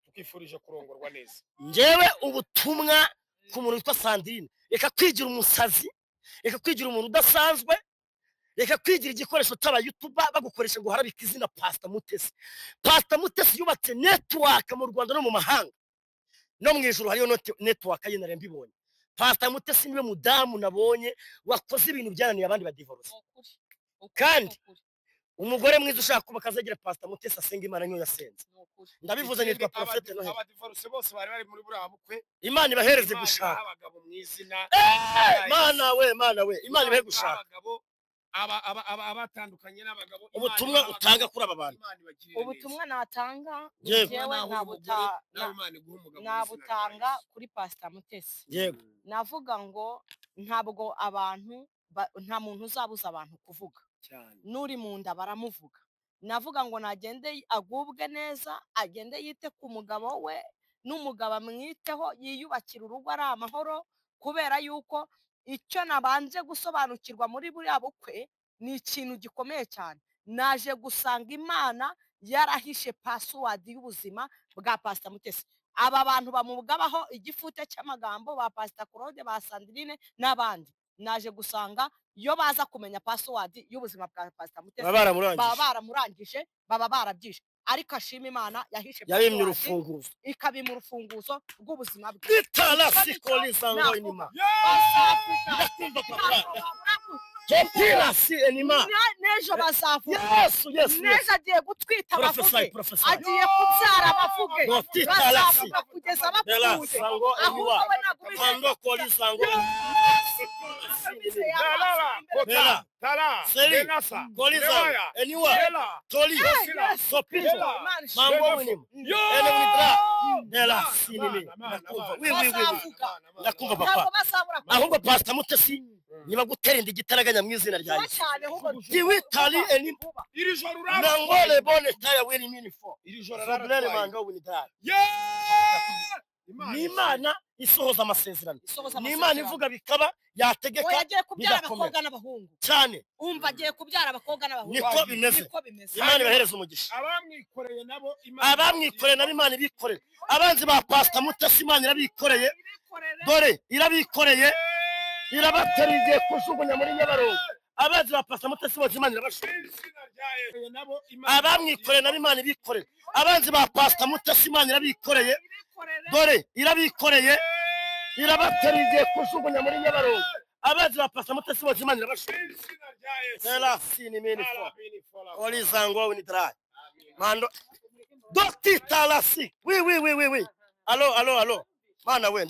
Tukifurije kurongorwa neza. Njyewe ubutumwa ku muntu witwa Sandrine: reka kwigira umusazi, reka kwigira umuntu udasanzwe, reka kwigira igikoresho cy'abayutuba bagukoresha ngo uharabike izina Pastor Mutesi. Pastor Mutesi yubatse network mu Rwanda no mu mahanga, no mu ijuru hariyo network ye, nari mbibonye. Pastor Mutesi niwe mudamu nabonye wakoze ibintu byananiye abandi badivorce. Ni ukuri. Ukuri, Kandi ni ukuri, umugore mwiza ushaka kubaka azagira Pastor Mutesi, asenga Imana niyo yasenze. Ni ukuri. Ndabivuze, nitwa Prophète Noheli. Abadivorce bose bari muri buriya bukwe, Imana ibahereze Imana gushaka. ibahe abagabo mu izina Eh, Mana we, Mana we, Imana ibahe gushaka. Abagabo abatandukanye n'abagabo, Imana Ubutumwa ibahe utanga abagabo, kuri aba bantu? Imana ibagirire neza. Ubutumwa natanga, Yego. njyewe Nawe uri nabuta umugore, nawe Imana iguhe umugabo mu izina rya nabutanga Yesu. kuri Pastor Mutesi. Navuga ngo ntabwo abantu nta muntu uzabuza abantu kuvuga. Cyane. N'uri mu nda baramuvuga. Navuga ngo nagende agubwe neza, agende yite ku mugabo we, n'umugabo amwiteho, yiyubakire urugo ari amahoro, kubera yuko icyo nabanje gusobanukirwa muri buriya bukwe ni ikintu gikomeye cyane. Naje gusanga Imana yarahishe password y'ubuzima bwa Pastor Mutesi. Aba bantu bamugabaho igifute cy'amagambo, ba Pastor Claude, ba Sandrine n'abandi, naje gusanga iyo baza kumenya password y'ubuzima bwa Pastor Mutesi, Baba baramurangije. baba baramurangije, baba barabyishe. Ariko ashima Imana yahishe Yabimye password, urufunguzo. ikabima urufunguzo rw'ubuzima bwe. Itara Icyo nicyo sikoli zango navuga. inyuma. Pastor Africa, Ndakumva, papa. ntabwo babura Topira si enima. N'ejo bazavuga. Yesu, Yesu, N'ejo Yesu. agiye gutwita Prophesy, bavuge, prophesy. agiye kubyara bavuge, Dotita lasi. bazavuga kugeza Bela bapfuye. sango Ahubwo eniwa. we nagumize Mando koli sango. Dalala, Kota, Bela. Tala, Seri. Benasa, Koli sango. Lewaya, Eniwa. Bela, Toli. Sila, Sopito. Bela, Mambo winim. Yo! Ene winidra. Bela Mana, sinimi. mana, mana, Ndakumva. mana, Oui, oui, oui, oui. Bazavuga. Ndakumva Ntabwo papa. bazabura Ahubwo Pastor Mutesi nibagutera inda igitaraganya mu izina rya kuba Yesu. cyane ahubwo Diwi tali eni Iri joro urara. nangole bone taya wini mini fo. Iri joro Soblere araratwaye. mando winidra. Yeah! Ni Imana isohoza amasezerano. Isohoza Ni Imana amasezerano. ivuga bikaba yategeka Oya, agiye kubyara bigakomera. abakobwa n'abahungu. Cyane. Umva, agiye kubyara abakobwa n'abahungu. Niko bimeze. Niko bimeze. Imana ibahereze umugisha. Abamwikoreye nabo Imana. Abamwikoreye nabo Imana ibikoreye. Abanzi ba Pastor Mutesi Imana irabikoreye. Dore irabikoreye. Irabatera igiye kujugunya muri Nyabarongo. Abanzi ba Pastor Mutesi bose Imana irabashuka. Izina rya Yesu nabo Imana. Abamwikoreye nabo Imana ibikoreye. Abanzi ba Pastor Mutesi Imana irabikoreye. Dore irabikoreye. Irabatera igiye kujugunya muri Nyabarongo. Abanzi ba Pastor Mutesi bose Imana irabashuka. Izina rya Yesu. Tela sini mini fo. Tala, bini, fola. Oli zango wini dry. Mando. Dokti talasi. Oui, oui, oui, oui, oui. Allo, allo, allo. Mana we.